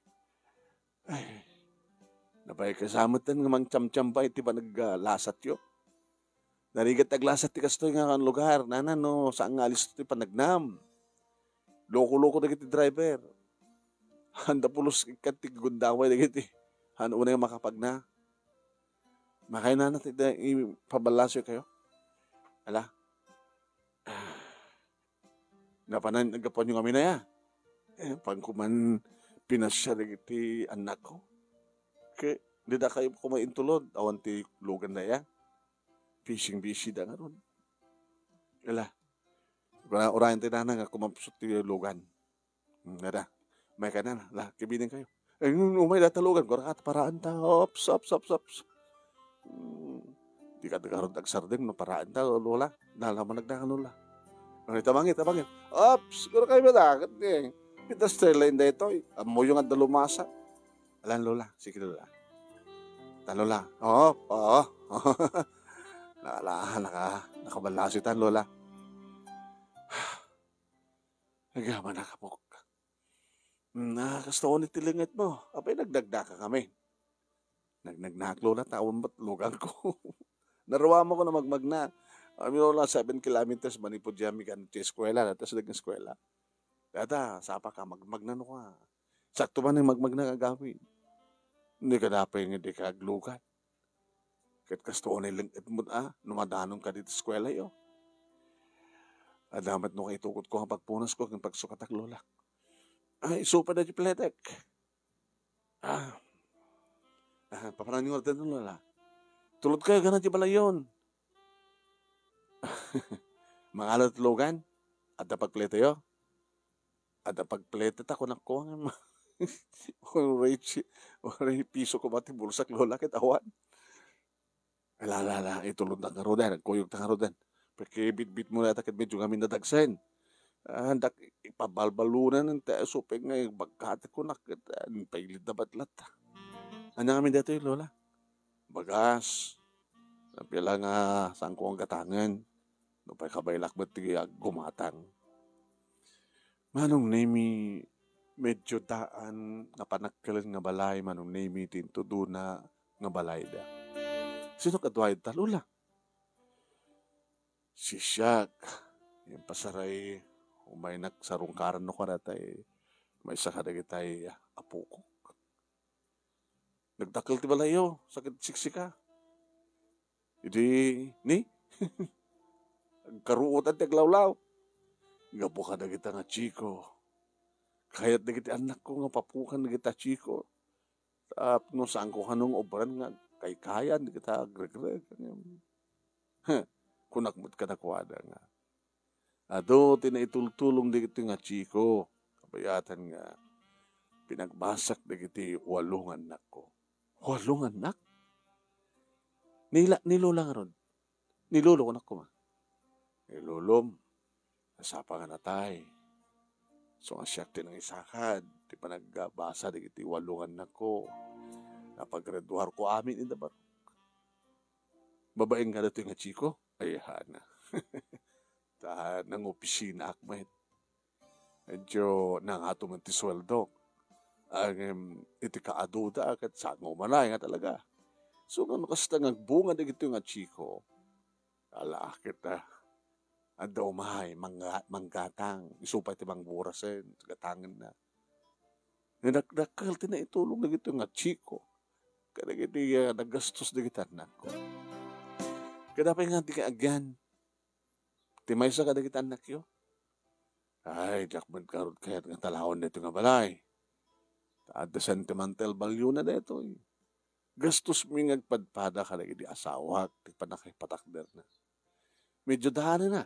ay, napay kasametan nga mangcamcamba iti panaglasatyo. Narigat aglasat ti kastoy nga lugar, nana, no saan nga alisto ti panagnam. Loko-loko dagiti driver. Haanda pulos ikkat ti gundaway dagiti. Han unay makapagna. Makay nana ti da-, ipaballasiyo kayo. Ala. Napanan, naggapuanyo ngamin aya. Eh, pagkuman pinasya dagiti annakko. Ke, dida kayo koma intulod, awan ti lugan daya. Bising-bisi da ngarud. Ala. Ura-, urayan ti nana nga kumapsut ti lugan. Hmm, ada. May kanan, la, kibidin kayo. Eh, nung umay da ta lugan, gura ka, paraan ta. Ops, ops, ops, ops. Hmm. Di ka ngarud agsardeng, no, paraan ta, Lola. Nalaman nagdangan, Lola. Ay, tabangin, tabangin. Ops, gura kayo ba dagat, eh? Pita Sterling da ito, eh. Amuyo nga da lumasa. Alan, Lola. Sige, Lola. Ta, Lola. Oo, oo. Nakala-, naka-, nakabalasi tan, Lola. Agyaman na, kapok. Na, kasta unay ti leng-etmo. Apay, nagdagdaka kami. Nagnagnak, Lola, ta awan met luganko. Naruamako nga magmagna. Kami, Lola, seven kilometers manipud diami kan ti eskuela, ta sideg nga eskuela. Dada, sapa ka, magmagna no ka. Sakto man nga magmagna nga agawid. Di ka dapay nga di ka aglugan. Ket kasta unay leng-etmo a, no madanon ka ditoy eskuela yo. Adda met no kaitukotko nga pagpunasko ken pagsukatak, Lola. Ay, isu pay daytoy pletek. Ah. Ah, papanan nga order, Lola? Tulod kayo, gana ti balayon. Mangala ti lugan? Adda pagplete yo? Adda pagplete ta, kunak ko, ngem uray chi-, uray piso ko ti bulsak, Lola, ket awan. Ala, ala, ala, itulod ta ngaruden, agkuyog ta ngaruden. Pagkibitbit mo dayta ket medyo ngamin nadagsen. Ah, dak-, ipabalbalunan ti supeng nga ibagbagko kunak ket, ah, pailid na batlat. Ania ngamin daytoy, Lola? Bagas. Apay la nga saanko nga gatangen. Nupay kabaelak met ti aggumatang. Manong Nemi, medyo daan nga panakkelen nga balay, Manong Nemi, ti intudona nga balayda. Sino kaduayo ta, Lola? Siak. Impasaray, umaynak sarungkaran no kada tay maysa kadagitay apokok. Nagdakkel ti balayyo, sakit siksika. Idi, ni? Agkaruotan ti aglawlaw. Gapu kadagita nga chiko. Kayat dagiti annakko nga papukan dagita chiko. Tapno saanko kano nga ubran nga kaykayan dagita agregreg. Heh, kunak met kadakuada nga, adu ti naitultulong dagiti nga chiko, kabayatan nga pinagbasak dagiti walo nga annakko. Walo nga annak? Ni la-, ni Lola ngarud? Ni Lolo, kunak koma. Ni Lolom, Sapa nga natay. So nga siak ti nangisakad, ti panagbasa dagiti wallo nga annakko. Napaggraduarko amin ida barok. Babaen nga datoy nga Chico? Ay, hana. Ta nangopisinaak met. Medyo nangato met ti sueldok. Ngem iti kaaduda, ket saan nga umanay nga talaga. So, nga no kasta nga agbunga dagitoy nga Chico, ala, ket, ah, adda umay, mangga-, manggatang, isu pay ti mangburasen, gatangenna. Nadakdakkel ti naitulong dagitoy nga Chico. Kadagiti, ah, nagastos dagiti annakko. Kada pay nga di ka agyan, ti maysa kadagiti annakyo, ay, diak met ngarud kayat nga talawan daytoy nga balay. Ta adda sentimental value na daytoy. Gastos mi nga agpadpada kadagiti asawak ti pannakapatakderna. Medyo daanenna.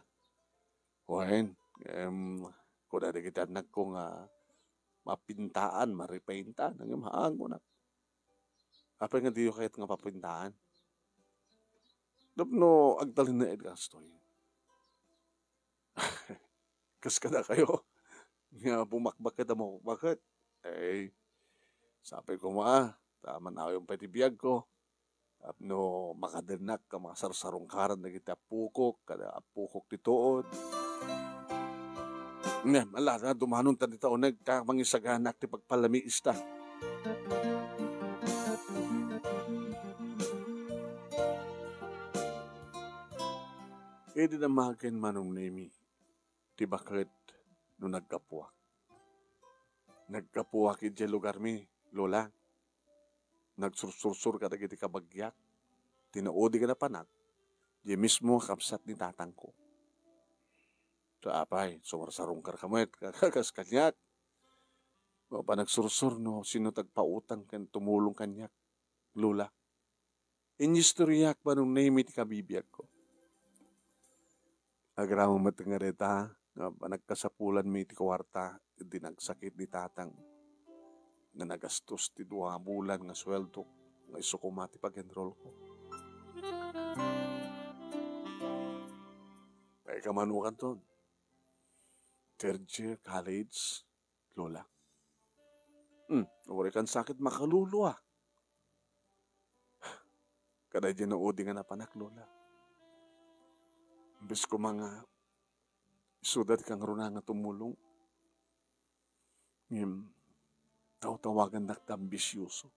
Wen, em, kuna dagiti annakko nga mapintaan, maripainta, ngem haan kunak. Apay nga diyo kayat nga papintaan? Tapno agtalinaed kastoy. Kas kadakayo nga bumakbak ket a mabakbak. Ay, sapay koma, ta manayon pay ti biagko. Tapno makadennak a makasarsarungkaran dagiti appokok, kada appokok ti tuod. Ngem, ala, dumanon ta dita uneg ta mangisaganak ti pagpalamiista. Idi dammagen Manong Nemi ti baket no naggapuak. Naggapuak idiay lugarmi, Lola. Nagsursursor kadagiti kabagiak, ti naudi nga napanak, diay mismo a kabsat ni tatangko. Ta apay, sumarsarungkarka met, kas kaniak. Mapay nagsursor no sino ti agpautang ken tumulong kaniak, Lola. Inyistoriak Manong Nemi ti kabibiagko. Agraman met nga dayta nga panagkasapulanmi iti kuarta idi nagsakit ni tatang nga nagastos ti dua a bulan nga sueldok nga isu koma ti pag-enrollko. Ay, kamano kanton? Third year college, Lola. Hmm, uray kan sakit makalulu, ah. Kada diay naudi nga napanak, Lola. Imbes koma nga isuda ti kangruna nga tumulong, ngem tawtawagannak ti ambisioso.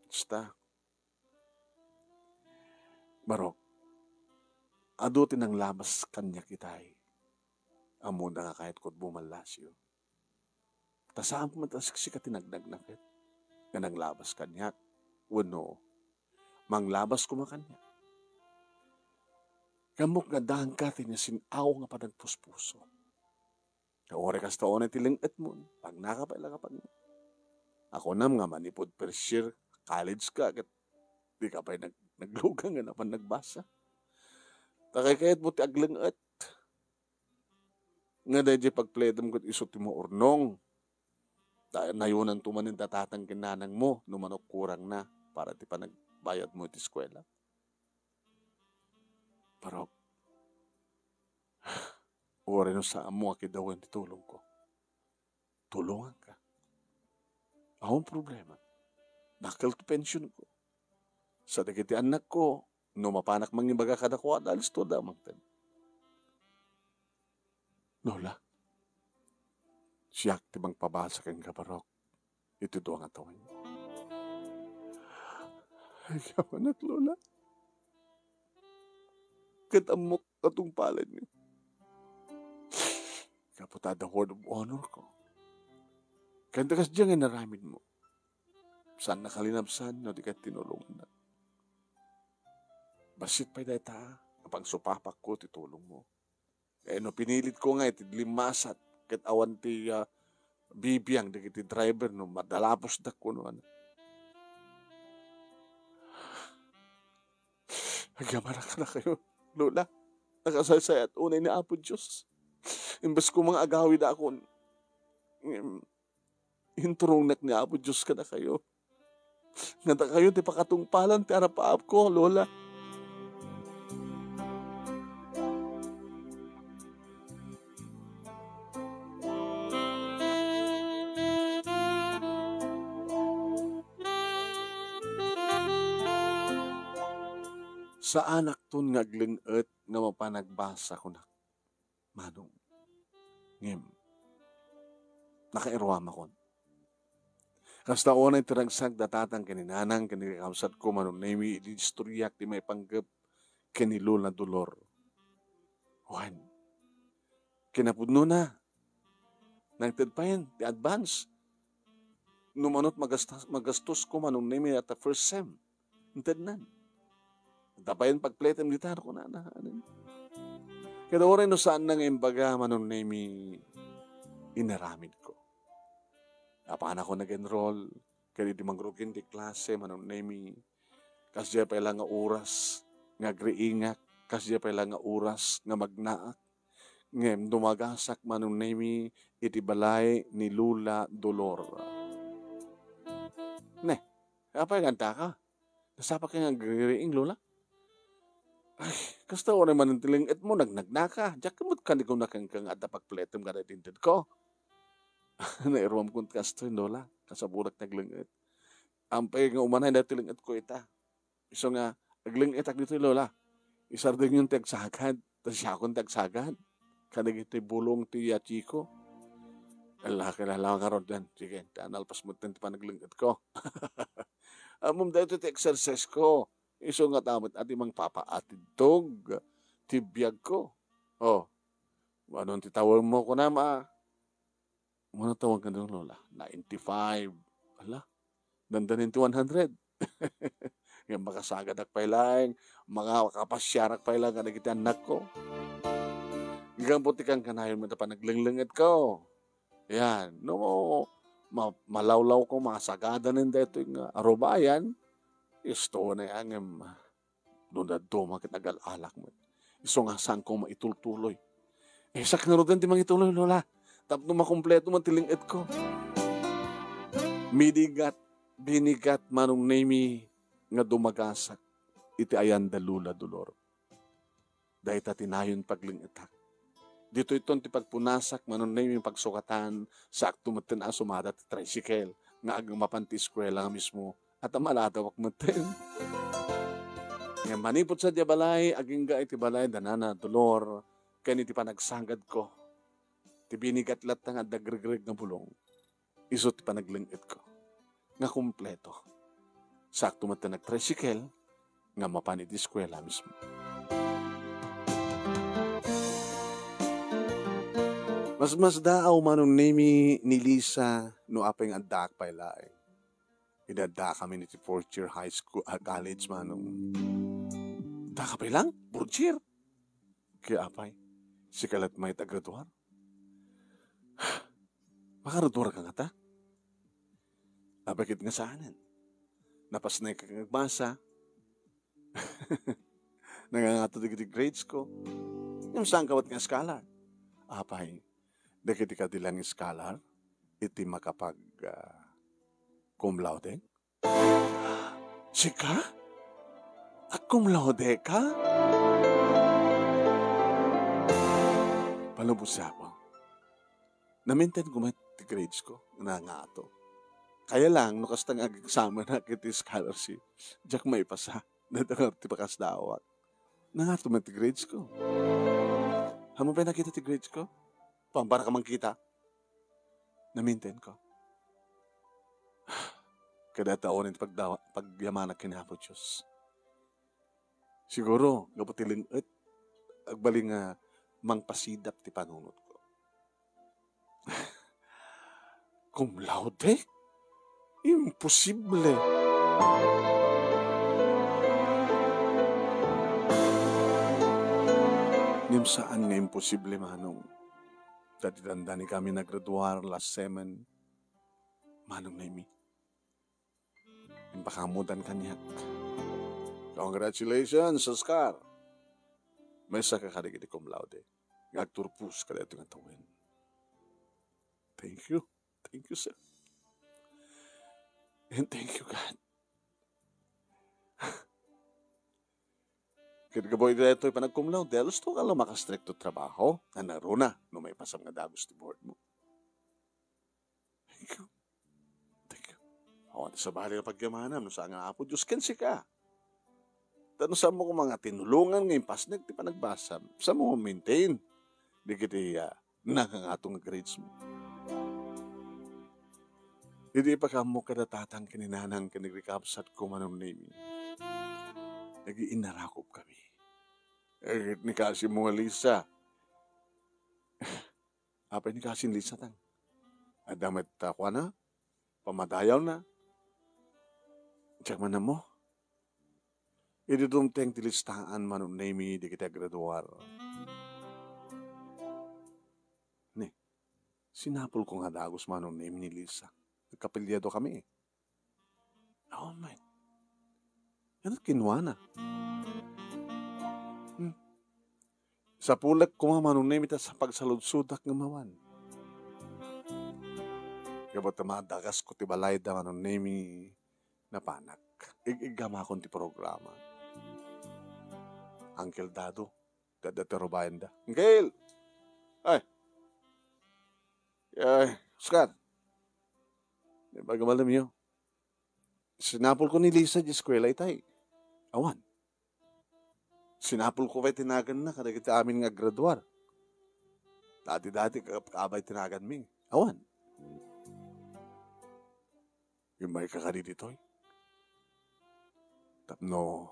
Basta, Barok, adu ti nanglabas kaniak itay. Ammona nga kayatko ti bumallasyo. Ta saan met a siksika ti nagnagnaket nga nanglabas kaniak wenno manglabas koma kaniak. Ammok nga addaanka ti nasin-aw nga panagpuspuso. Ta uray kasta unay ti leng-etmo, pagnaka pay la nga pagna. Akunam nga manipud first year college ka ket dika pay nag-, naglugang nga napan nagbasa. Ta kaykayatmo ti agleng-et. Nga daydiay pagpledem ket isu ti maurnong. Ta nayonanto manen da tatang ken nanangmo no manukkurangna para ti panagbayadmo iti eskuela. Barok, uray no saanmo nga kidawen ti tulongko, tulonganka. Awan problema. Dakkel ti pensionko. Sa dagiti annakko, no mapanak mangibaga kadakuada, listo da mangted. Lola, siak ti mangpabasa kenka, Barok, iti dua nga tawen. Ay, kamanak, Lola. Ket ammok a tungpalenyo. Gapu ta adda word of honor ko. Ken ta kasdiay nga inaramidmo. Saan nakalinabsan no di ka tinulongan. Bassit pay dayta, a pangsupapakko ti tulongmo. Eh, no pinilitko nga iti limmasat, ket awan ti, ah, bibiang dagiti driver no madalapusdak kuno, ano. Agyamanak kadakayo, Lola. Nakasaysayat unay ni Apo Dios. Imbes ko mga agawid akon, ngem, inturongnak ni Apo Dios kadakayo. Nga dakayo ti pakatungpalan ti arap-apko, Lola. Ta anakton nga agleng-et nga mapan agbasa kunak, Manong. Ngem, nakairuamakon. Kasta unay ti ragsakda tatang ken ni nanang ken ni kakabsatko, Manong Nemi, idi istoriak ti maipanggep ken ni Lola Dolor. Wen, kinapudnona, nangted payen ti advance. No manut magastas-, magastosko, Manong Nemi, at the first sem. Intednan. Dapayen pagpletem dita, kunana. Kada uray no saanna nga imbaga, Manong Nemi, inaramidko. Apanakon nag-enroll, ken idi mangrugin ti klase, Manong Nemi, kasdiay pay la nga oras nga agriingak, kasdiay pay la nga oras nga magnaak, ngem dumagasak, Manong Nemi, iti balay ni Lola Dolor. Ne, apay nga addaka? Nasapaka nga agririing, Lola? Ay, kasta unay manen ti leng-etmo, nagnagnaka. Diak met kadi kunana kenka nga adda pagpletem kada intedko. Nairuamkon ti kastoy, Lola. Kasaburak nagleng-et. Ampay nga umanay daytoy leng-etko ita. Isu nga, agleng-etak ditoy, Lola. Isardengyon ti agsagad, ta siakon ti agsagad. Kadagiti bulong ti yatiko. Ala, kilala ngarud yan. Sige, ta nalpas metten ti panagleng-etko. Ammom daytoy ti exercise ko. Isu nga ta met a ti mangpapaatidtog ti biagko. Oh, ano ti tawagmo kunam a? Mano tawag nga dun, Lola? Ninety-five. Ala, dandanin ti one hundred. Nga makasagadak pay laeng, makapasiarak pay laeng kadagiti annakko. Ngem ti kankanayon met a panaglenglengetko. Yan, no ma-, malawlawko, masagadanen daytoy nga arubayan, isto na yan, ngem no dadduma ket agal-alak met. Isu nga saanko maitultuloy. Eh, sak ngaruden ti mangituloy, Lola. Tapno makumpleto man ti leng-etko. Midigat, binigat, Manong Nemi, nga dumagasak iti ayan da Lola Dolor. Dayta ti nayon pagleng-etak. Ditoyton ti pagpunasak, Manong Nemi, pagsukatan, sakto metten a sumada ti tricycle nga agmapan ti eskuela nga mismo, at a maladawak metten. Ngem manipud sadiay balay, agingga iti balay da Nana Dolor, ken iti panagsagadko, ti binigat latta nga adda agregreg nga bulong. Isu ti panagleng-etko nga kumpleto. Sakto met ta nagtricycle nga mapan iti eskuela mismo. Masmasdaaw, Manong Nemi, ni Lisa no apay nga addaak pay laeng. Idi addakamin iti fourth year high school, ah, college, Manong. Addaka pay laeng? Fourth year? Kaya apay, sika latta met a graduar? Makagraduar ka ngata? Apay ket nga saanen. Napasnek nga agbasa. Nangangato dagiti grades ko. Ngem saanka met nga scholar? Apay, dagiti kadi laeng scholar iti makapag, ah, cum laude? Sika? Cum laude ka? Palubos, Apo. Na-maintain ko met ti grades ko, nangato. Kaya lang, no kasta nga ag-examen ak iti scholarship, diak maipasa. Dayta nga ti pakasdaawak. Nangato met ti grades ko. Ammom pay nakita ti grades ko? Pampara ka mangkita? Na-maintain ko. Kada taon ti pagdawa-, pagyamanak ken Apo Dios. Siguro, gapu ti leng-et, agbalin nga mangpasidap ti panunotko. Cum laude? Imposible! Ngem saan nga imposible, Manong. Ta ti dandanikami nagraduar last semen, Manong Nemi. Impakaammodan kaniak. Congratulations, Oscar! Maysa ka kadagiti cum laude nga agturpos kadaytoy nga tawen. Thank you. Thank you, sir. And thank you, God. Ket gapu iti daytoy panag-cum laude, alusto ka la makastrikto trabaho, nanaruna no maipasam nga dagus ti board mo. Thank you. Thank you. Awan ti sabali nga pagyamanam no saan nga Apo Dios ken sika. No saanmo koma nga tinulongan nga impasnek ti panagbasam, saanmo nga maintain dagiti, ah, nangangato nga grades mo. Idi ipakaammo kada tatang ken ni nanang ken ni kakabsatko, Manong Nemi, nag-iinnarakop kami. Eh, ni kasimo nga Lisa. Apay ni kasin Lisa, tang? Adda met ta kuana, pamadayawna. Diak man ammo. Idi dumteng ti listaan, Manong Nemi, dagiti agraduar. Ni, sinapulko nga dagus, Manong Nemi, ni Lisa. Nagkapiliado kami. Oh, man. Ano kinuana? Hmm. Sapulek koma, Manong Nemi, ta sa pagsaludsodak nga mawan. Gapu ta madagasko ti balayda, Manong Nemi, napanak. Ig-iggamakon ti programa. Uncle Dado, dadda ti rubayanda. Uncle! Ay! Ay, Oscar! Di ba gamalem yo? Sinapulko ni Lisa di eskwela itay. Awan. Sinapulko pay ti naganna kadagiti amin nga aggraduar. Dati-dati, ka-, kabay ti naganmi. Awan. Immayka kadi ditoy. Tapno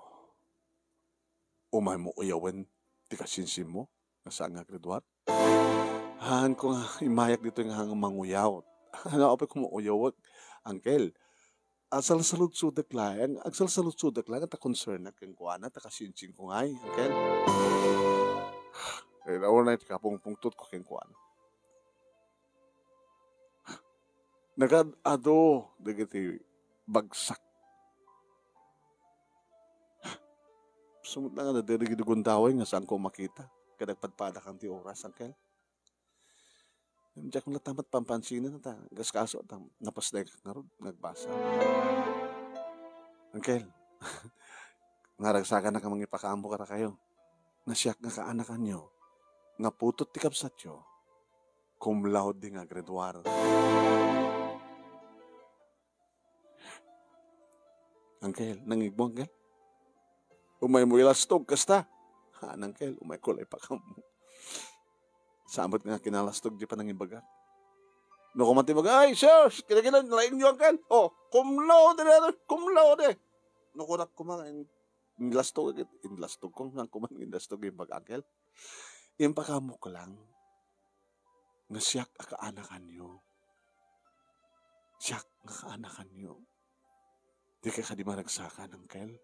umaymo uyawen ti kasinsinmo nga saan nga aggraduar? Haanko nga immayak ditoy nga manguyaw. Ano, apay, kumuuyawek, Uncle? Agsalsaludsodek laeng, agsalsaludsodek laeng ta concerned kenkuana, ta kasinsinko ngay, Uncle. Ay, naunay ti kapungpungtotko kenkuana. Nagad-adu dagiti bagsak. Sumut na nga nadiri gundaway nga saanko makita. Kaya nagpadpadakan ti oras, Uncle. Diak latta met pampansinen ta gaskaso ta napasdek ngarud nga agbasa. Uncle, naragsakan a mangipakaammo kadakayo nga siak nga kaanakanyo nga putot ti kabsatyo, cum laude nga graduar. Uncle, nangngegmo, Uncle? Umaymo ilastog kasta? Haan, Uncle, umayko la ipakaammo. Saan met nga kinalastog di panangibagak. No, kuman ti baga, "Ay, sir, kinakailan, laing nyo, Uncle? Oh, cum laude, cum laude." No, kunak kuman, in-, inlastog, inlastog ko, nang kuman, inlastog yung bag, Uncle. Impakaammo ko lang nga siak a kaanakanyo. Siak nga kaanakanyo. Dika kadi maragsakan, Uncle.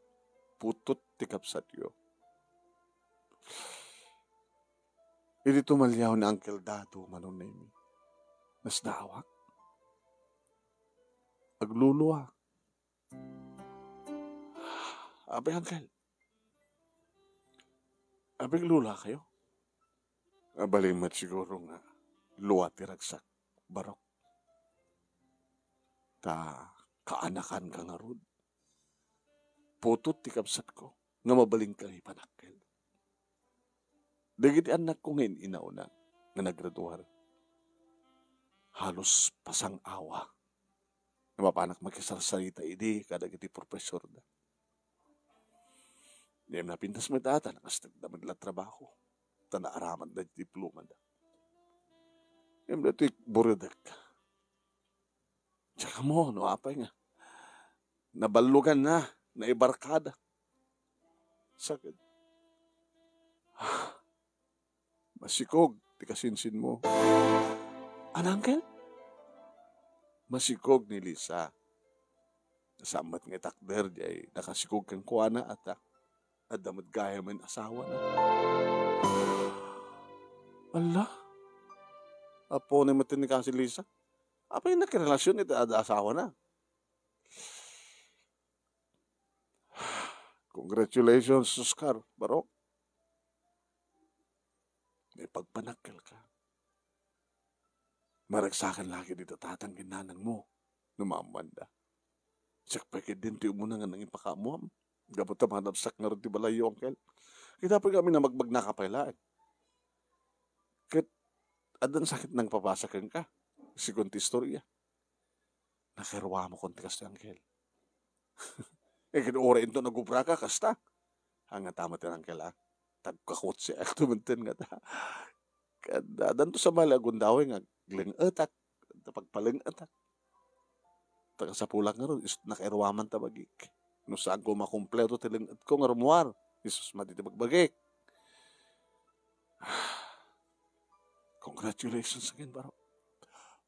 Putot ti kabsatyo. Idi tumaliaw ni Uncle Dado, Manong Nemi, nasdaawak. Aglulua. Abi, Uncle. Abi, aglulua kayo? Abalin met siguro nga lua ti ragsak, barok. Ta kaanakan ka ngarud. Putot ti kabsatko nga mabalin ka nga ipanakkel. Dagiti annakko nga in-inauna nga naggraduar, halos pasang-awa nga mapanak makisarsarita idi kadagiti profesorda. Ngem napintas met a ta nakastagda met la trabaho, ta naaramatda ti diplomada. Ngem daytoy buredek. Diak ammo no apay nga naballuganna, naibarkada. Sakit. Masikog ti kasinsinmo. An, Uncle? Masikog ni Lisa. Saan met nga itakder diay nakasikog kenkuana, ata adda met gayam a asawana. Alla? Apo ni met ni kasi Lisa? Apay nakirelasion iti adda asawana? Congratulations, Oscar, barok. May pagpanakkel ka. Maragsakan lagi dita tatang ken nanang mo no maammanda. Siak pay ketdin ti umuna nga nangipakaammoam. Gapu ta manabsak ngarud ti balayyo, Uncle. Kita pay kami na magbagnaka pay laeng. Ket addan sakit nangpapasa kenka. Sigun ti istorya. Nakaruamokon ti kasta, Uncle. Eh, ket uray inton agubraka, kasta. Ania ta met ti uncle, a? Tagkakutsiak to met ten nga ta. Kada, addanto sa bali a gundaway nga aglengetak, pagpalengetak. Ta kasapulak ngarud, is-, nakairuaman ta bagik. No saanko makumpleto ti lengetko nga rummuar, Jesus, madi ti bagbagik. Congratulations again, bro.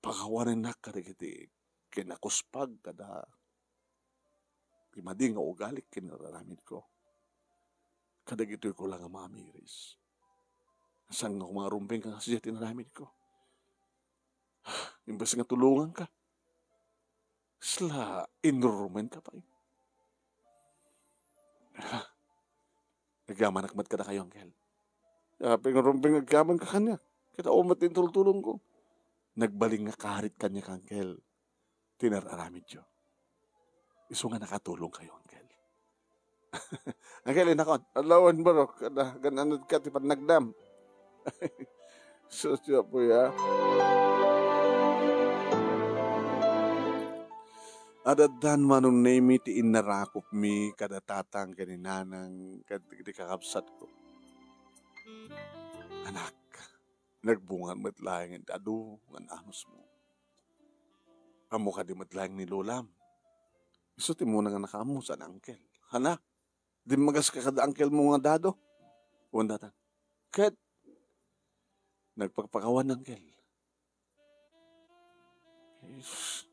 Pakawanennak kadagiti kinakuspag kada ti madi nga ugalik ken inaramidko. Kadagitoy ko la nga maamiris. Saan nga koma nga rumbeng ka nga sadiay ti inaramidko. Imbes nga tulonganka, kasla inrurumenka pay. Agyamanak met kadakayo, uncle. Apay nga rumbeng nga agyamanka kaniak? Ket awan met ti intultulongko. Nagbalin nga karit kaniak, uncle, ti inar-aramidyo. Isu nga nakatulongkayo, uncle. Uncle, inakon, adlawen, bro, kada gan-anadka ti pannagdam. Sus, Apo, ya. Adaddan, Manong Nemi, ti innarakopmi kada tatang ken ni nanang ken dagiti kakabsatko. Anak, nagbunga met laeng ti adu nga anusmo. Ammo kadi met laeng ni lolam. Isu ti umuna nga nakaammo, saan uncle. Hala, dimmagaska kada uncle mo nga dado. Wen, tatang. Ket nagpakpakawan, uncle. Is,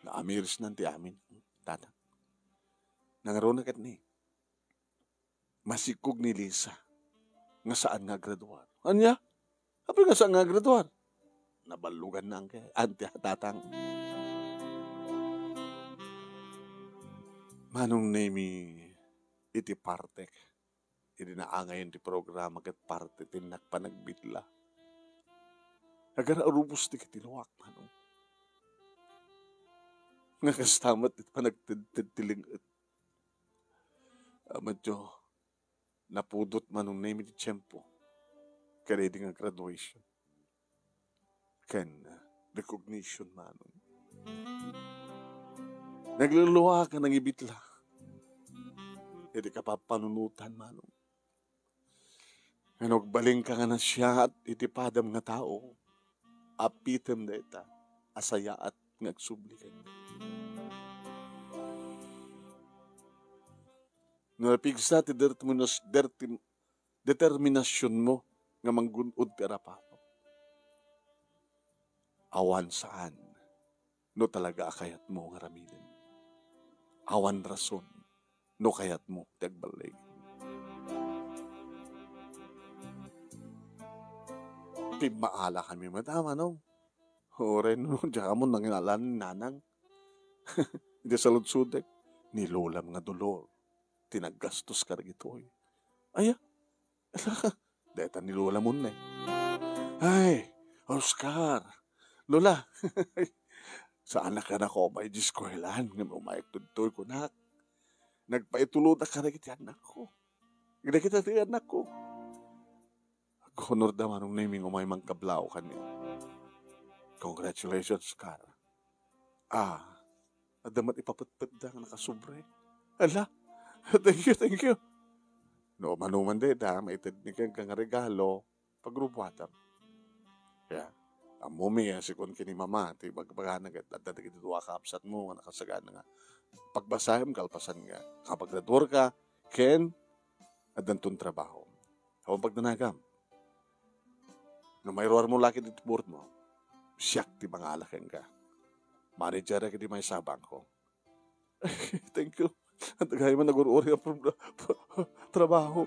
naamirisnan ti amin, tatang. Nangruna ket ni, masikkog ni Lisa nga saan nga agraduar. Ania? Apay nga saan nga agraduar? Naballuganna, uncle, anti, tatang. Manong Nemi, iti partek, idi naangayon ti programa ket parte ti innak panagbitla. Agar-arubos dagiti luak, Manong. Nga kasta met iti panagtedted ti ling-et. Amatyo, napudot, Manong Nemi, ti tiempo kadaydi nga graduation ken recognition, Manong. Nagluluak a nangibitla iti kapapanunotan, Manong. Ngem agbalinka nga nasiaat iti padam nga tao, appitem dayta a sayaat nga agsubli kenka. No napigsa ti dertiminas-, dertim-, determinasionmo nga manggun-od ti arapato, awan saan no talaga a kayatmo nga aramiden. Awan rason no kayatmo ti agballig. Pimmaalakanmi met, Manong. Uray no, diak ammo nanginala ni nanang. Iti saludsodek, ni lolam nga Dolor ti naggastos kadagitoy. Aya, dayta ni Lola Munne. Ay, Oscar, Lola, saanak a nakoma iti eskuelan ngem umayek ditoy kunak. Nagpaitulodak kadagiti annakko. Dagita ti annakko. Aghonorda, Manong Nemi, nga umay mangkablao kaniak. Congratulations, Oscar. Ah, adda met ipapetpetda nga nakasubra. Ala, thank you, thank you. No, mano man dayta, maitedmi kenka nga regalo, pagrubuatam. Ya, ammomi, ah, sikon ken ni Mama, ti bagbagana ket adda dagiti dua a kabsatmo nga nakasagana nga pagbasaem kalpasan nga kapagraduarka, ken addanton trabaho. Awan pagdanagam. No mairuarmo la ket iti boardmo, siak ti mangala kenka. Manager ket di maysa a bangko. Thank you. At dagay man nagur-uri a prob-, trabaho.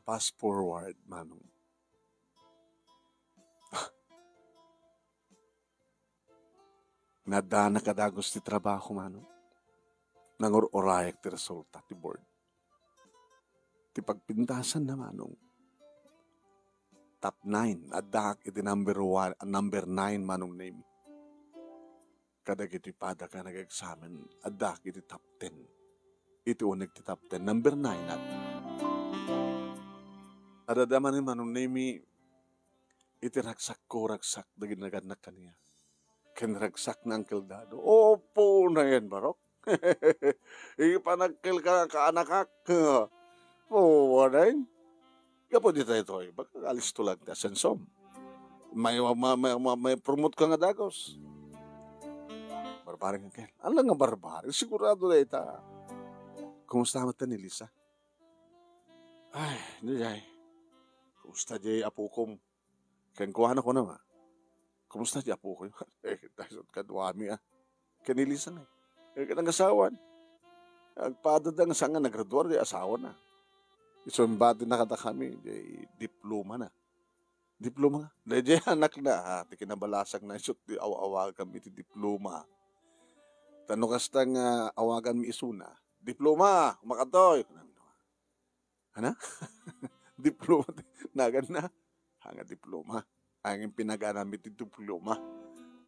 Fast forward, Manong. Naddanak a dagus ti trabaho, Manong. Nangur-urayak ti resulta ti board. Ti pagpintasanna, Manong, top nine. Addaak iti number one, number nine, Manong Nemi. Kadagiti padaka nag-examen, addaak iti top ten. Iti uneg ti top ten, number nine, at adda manen, Manong Nemi, iti ragsakko, ragsak dagiti nagannak kaniak. Ken ragsak ni Uncle Dado. Opo, nayen, Barok. Ipanagkelka, kaanakak. Oo, adain. Gapu ditoy, baka alisto lang ti asensom. May, ma-, ma-, ma-, ma-promote ka nga dagus. Barbareng, Uncle. Ala nga barbareng? Sigurado dayta. Kumusta met ni Lisa? Ay, diay. Kumusta diay apukom? Kenkuana, kunana, "Kumusta ti apokoy?" Eh, dayta isut' kaduami, a. Ken ni Lisa ngay. Eh, ket nangasawan. Agpadada nga saan nga nagraduar diay asawana. Isu imbatina kadakami diay diplomana. Diploma nga. Daydiay anakna, a, ti kinabalasangna isut' ti aw-awaganmi ti diploma. Ta no kasta nga awaganmi isuna, "Diploma, kumakadtoy!" Kunana. Ana? Diploma ti naganna? Haan nga diploma. Haan nga pinaganami ti diploma.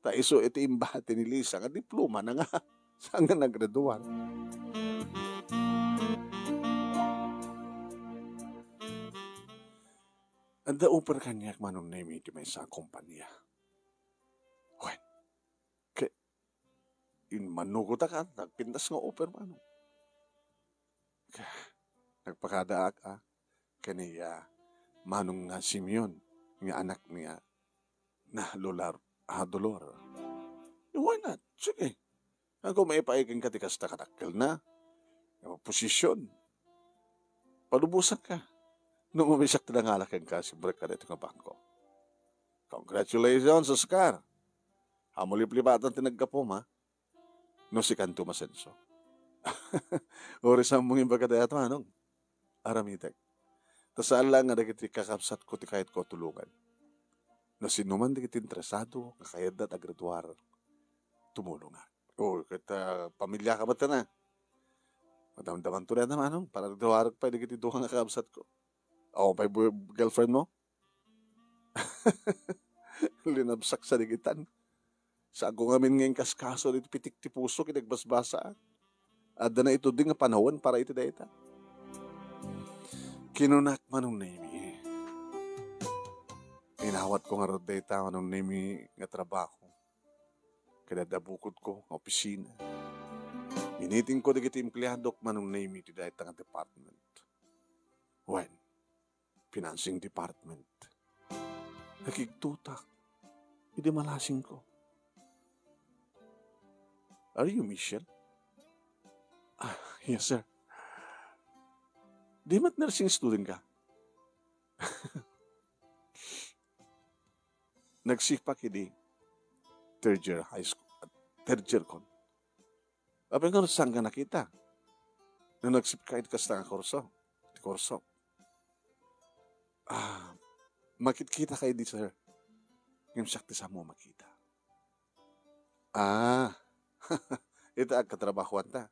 Ta isu iti imbati ni Lisa nga diplomana nga saan nga nagraduar. Adda offer kaniak, Manong Nemi, iti maysa a kompania. Wen, ket immanugotak, a, nagpintas nga offer, Manong. Nagpakadaak, a, ken ni, a, Manong nga Simeon, nga anak ni, a, na Lolar-, a, Dolor. Eh, why not? Sige. Agko maipaay kenka ti kasta kadakkelna nga posisyon. Palubosanka. No mamisak ti nangala kenka, sibrek ka daytoy nga bangko. Congratulations, Oscar. Haan mo liplipatan ti naggapum, a. No sikanto masenso. Uray saanmo nga ibaga dayta, Manong. Aramidek. Ta saan laeng nga dagiti kakabsatko ti kayatko a tulongan. No sinuman dagiti interesado nga kayatda ti agraduar, tumulongak. O, ket, a, pamiliaka met a. Madamdamanto dayta, Manong, para agraduarek pay dagiti dua nga kakabsatko. Awan pay bu-, girlfriend mo? Linabsak sadigitan. Saanko ngamin nga inkaskaso diti pitik ti puso ket nagbasbasaak. Adda naituding nga panawen para iti dayta. Kinunak, Manong Nemi. Inawatko ngarud dayta, Manong Nemi, nga trabaho. Ket adda bukodko nga opisina. Minitingko dagiti empleadok, Manong Nemi, iti dayta nga department. Wen, financing department. Nakigtotak idi malasingko. Are you Michelle? Ah, yes, sir. Di met nursing student ka? Nagsipak idi third year high school, third year kon. Apay nga saanka nakita? No nagsipka iti kasta nga kurso, ti kurso. Ah, makitkita ka idi, sir. Ngem siak ti saanmo makita. Ah, ita agkatrabahoanta.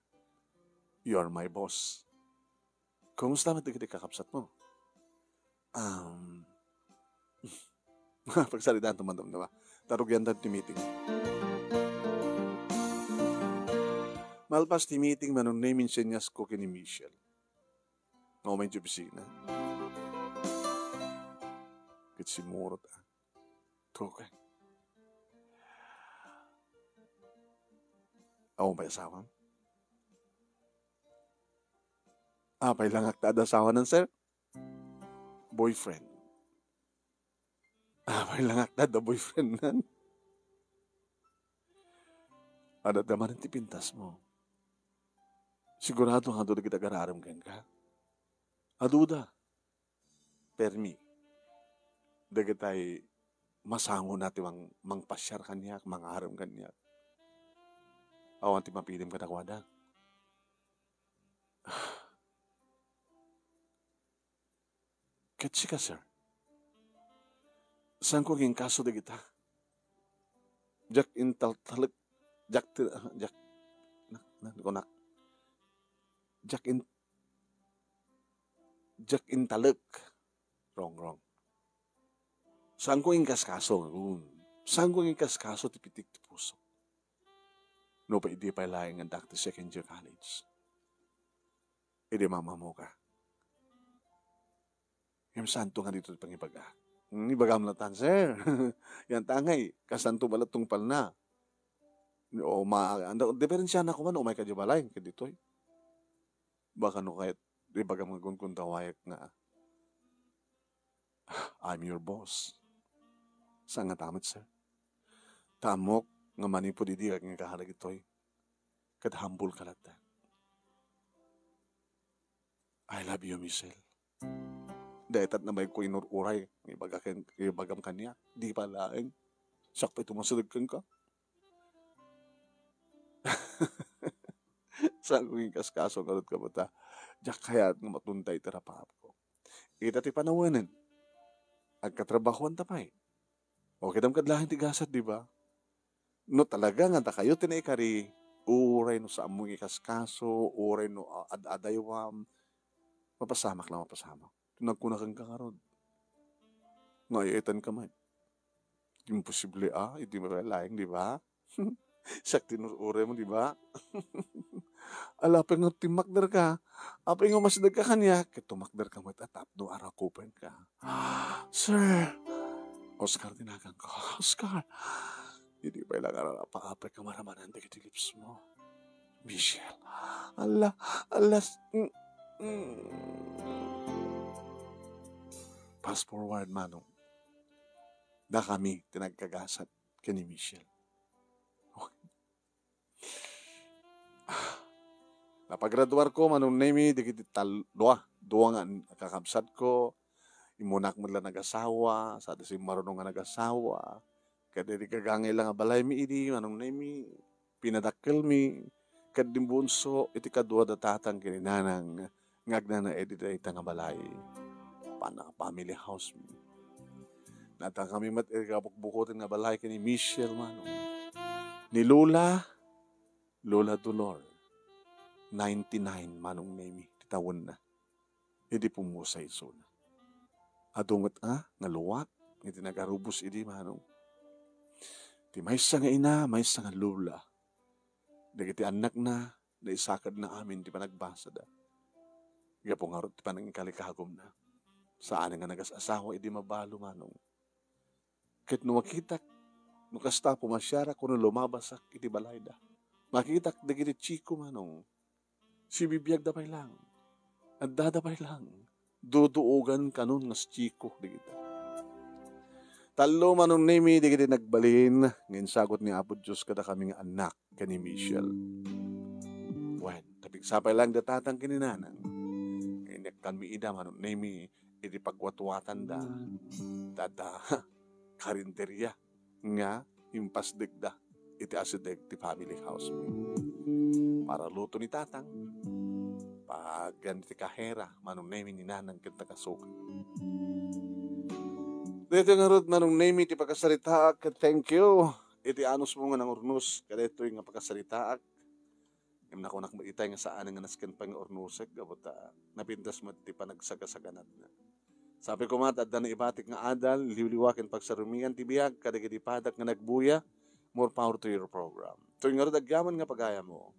You are my boss. Kumusta met dagiti kakabsatmo? Um, pagsaridaanto man damdama. Ta rugiantayo ti meeting. Malpas ti meeting, Manong Nemi, insenyas ko ken ni Michelle nga umay iti opisina. Ket simmurot, a. Tuke. Awan pay asawam? Apay langak ta adda asawanan, sir? Boyfriend. Apay langak ta adda boyfriendnan? Adda manen ti pintasmo. Sigurado nga adu dagiti agar-arem kenka. Aduda. Permi. Dagitay masangona ti mang-, mangpasiar kaniak, mangarem kaniak. Awan ti mapilim kadakuada. Ket sika, sir? Saanko nga inkaso dagita? Diak intaltalek, diak ti-, diak, na, na, kunak. Diak in-, diak intalek. Wrong, wrong. Saanko nga inkaskaso, ngarud. Saanko nga inkaskaso ti pitik ti puso. Nupay idi pay laeng nga addaak ti second year college. Idi mamammo ka. Ngem saanto nga dito ti pangibagak. Hmm, ibagam latta, sir. Yan ta ngay, kasanto bala tungpalna. O, ma-, anda, diferensiana koma no umay ka di balay, kaditoy. Baka no kayat, ibagam nga kunkundawayak nga, "I'm your boss." Saan nga ta met, sir? Ta ammok nga manipud idi nga kaharag itoy, ket humble ka latta. "I love you, Michelle." Dayta ti nabayag ko inur-uray, nga ibaga ken-, nga ibagam kaniak, di pay laeng. Siak pay tumasideg kenka. Saan ko inkaskaso ngarud, kabata? Diak kayat nga matunta iti rapaapko. Ita ti panawenen. Agkatrabahuanta pay. O, kidam kad laeng ti gasat, di ba? No talaga nga dakayo ti naikari, uray no saanmo nga ikaskaso, uray no, ah, ad-adaywam, mapasamak la, mapasamak. Nagkuna kenka ngarud, nga ay-ayetanka met. Imposible, ah, iti laeng, di ba? Siak ti inur-uraymo, di ba? Ala, apay nga timmakderka? Apay nga umasidegka kaniak? Ket tumakderka met a tapno a rakupenka. Sir! Oscar ti naganko. Oscar! Idi pay la nga narapaapay ka maramanan dagiti lipsmo. Michelle. Ala, ala, s-, mm, mm. Fast forward, Manong. Dakami ti nagkagasat ken ni Michelle. Napagraduarko, Manong Nemi, dagiti tal-, dua, dua nga an-, kakabsatko. Immunak met la nagasawa, sada simmaruno nga nagasawa. Ket idi gagangay la nga balaymi idi, Manong Nemi, pinadakkelmi, ket dimbunso iti kadua da tatang ken ni nanang nga agnanaed iti dayta nga balay. Pana family house mi. Naadda kami met iti kabukbukoten nga balay ken ni Michelle, Manong. Ni Lola, Lola Dolor, ninety-nine, Manong Nemi, ti tawenna. Idi pummusa isuna. Adu met a nga luak iti nagarubos idi, Manong. Ti maysa nga ina, maysa nga lola. Dagiti annakna, naisakedna amin ti panagbasada. Gapu ngarud ti panangikalikagumna. Saan nga nagas-asawa idi mabalo, Manong. Ket no makitak, no kasta, pumasiarak wenno lumabasak iti balayda. Makitak dagiti chiko, Manong. Sibibiagda pay lang. Addada pay lang. Duduogan kanon nga chiko dagita. Tallo, Manong Nemi, dagiti nagbalin nga insagut ni Apo Dios kadakami nga annak ken ni Michelle. Wen, tapigsa pay lang da tatang ken ni nanang. Nga inekkanmi ida, Manong Nemi, iti pagwatwatanda. Dada, karinderia nga impasdekda iti asideg ti family house mi. Para luto ni tatang, paagyan ti kahera, Manong Nemi, ni nanang ken ta kasuka. Daytoy ngarud, Manong Nemi, ti pakasaritaak, ket thank you iti anusmo nga nangurnos kadaytoy nga pakasaritaak. Ngem nakunak met itay nga saan nga nasken pay nga urnosek, gapu ta napintas met ti panagsagasaganadna. Sapay koma ta adda naibatik nga adal, liwliwa ken pagsarumian ti biag kadagiti padak nga nagbuya. More power to your program. Toy ngarud agyaman nga pagayammo,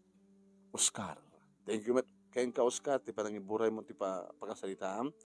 Oscar. Thank you met kenka, Oscar, ti panangiburaymo ti pa-, pakasaritaam.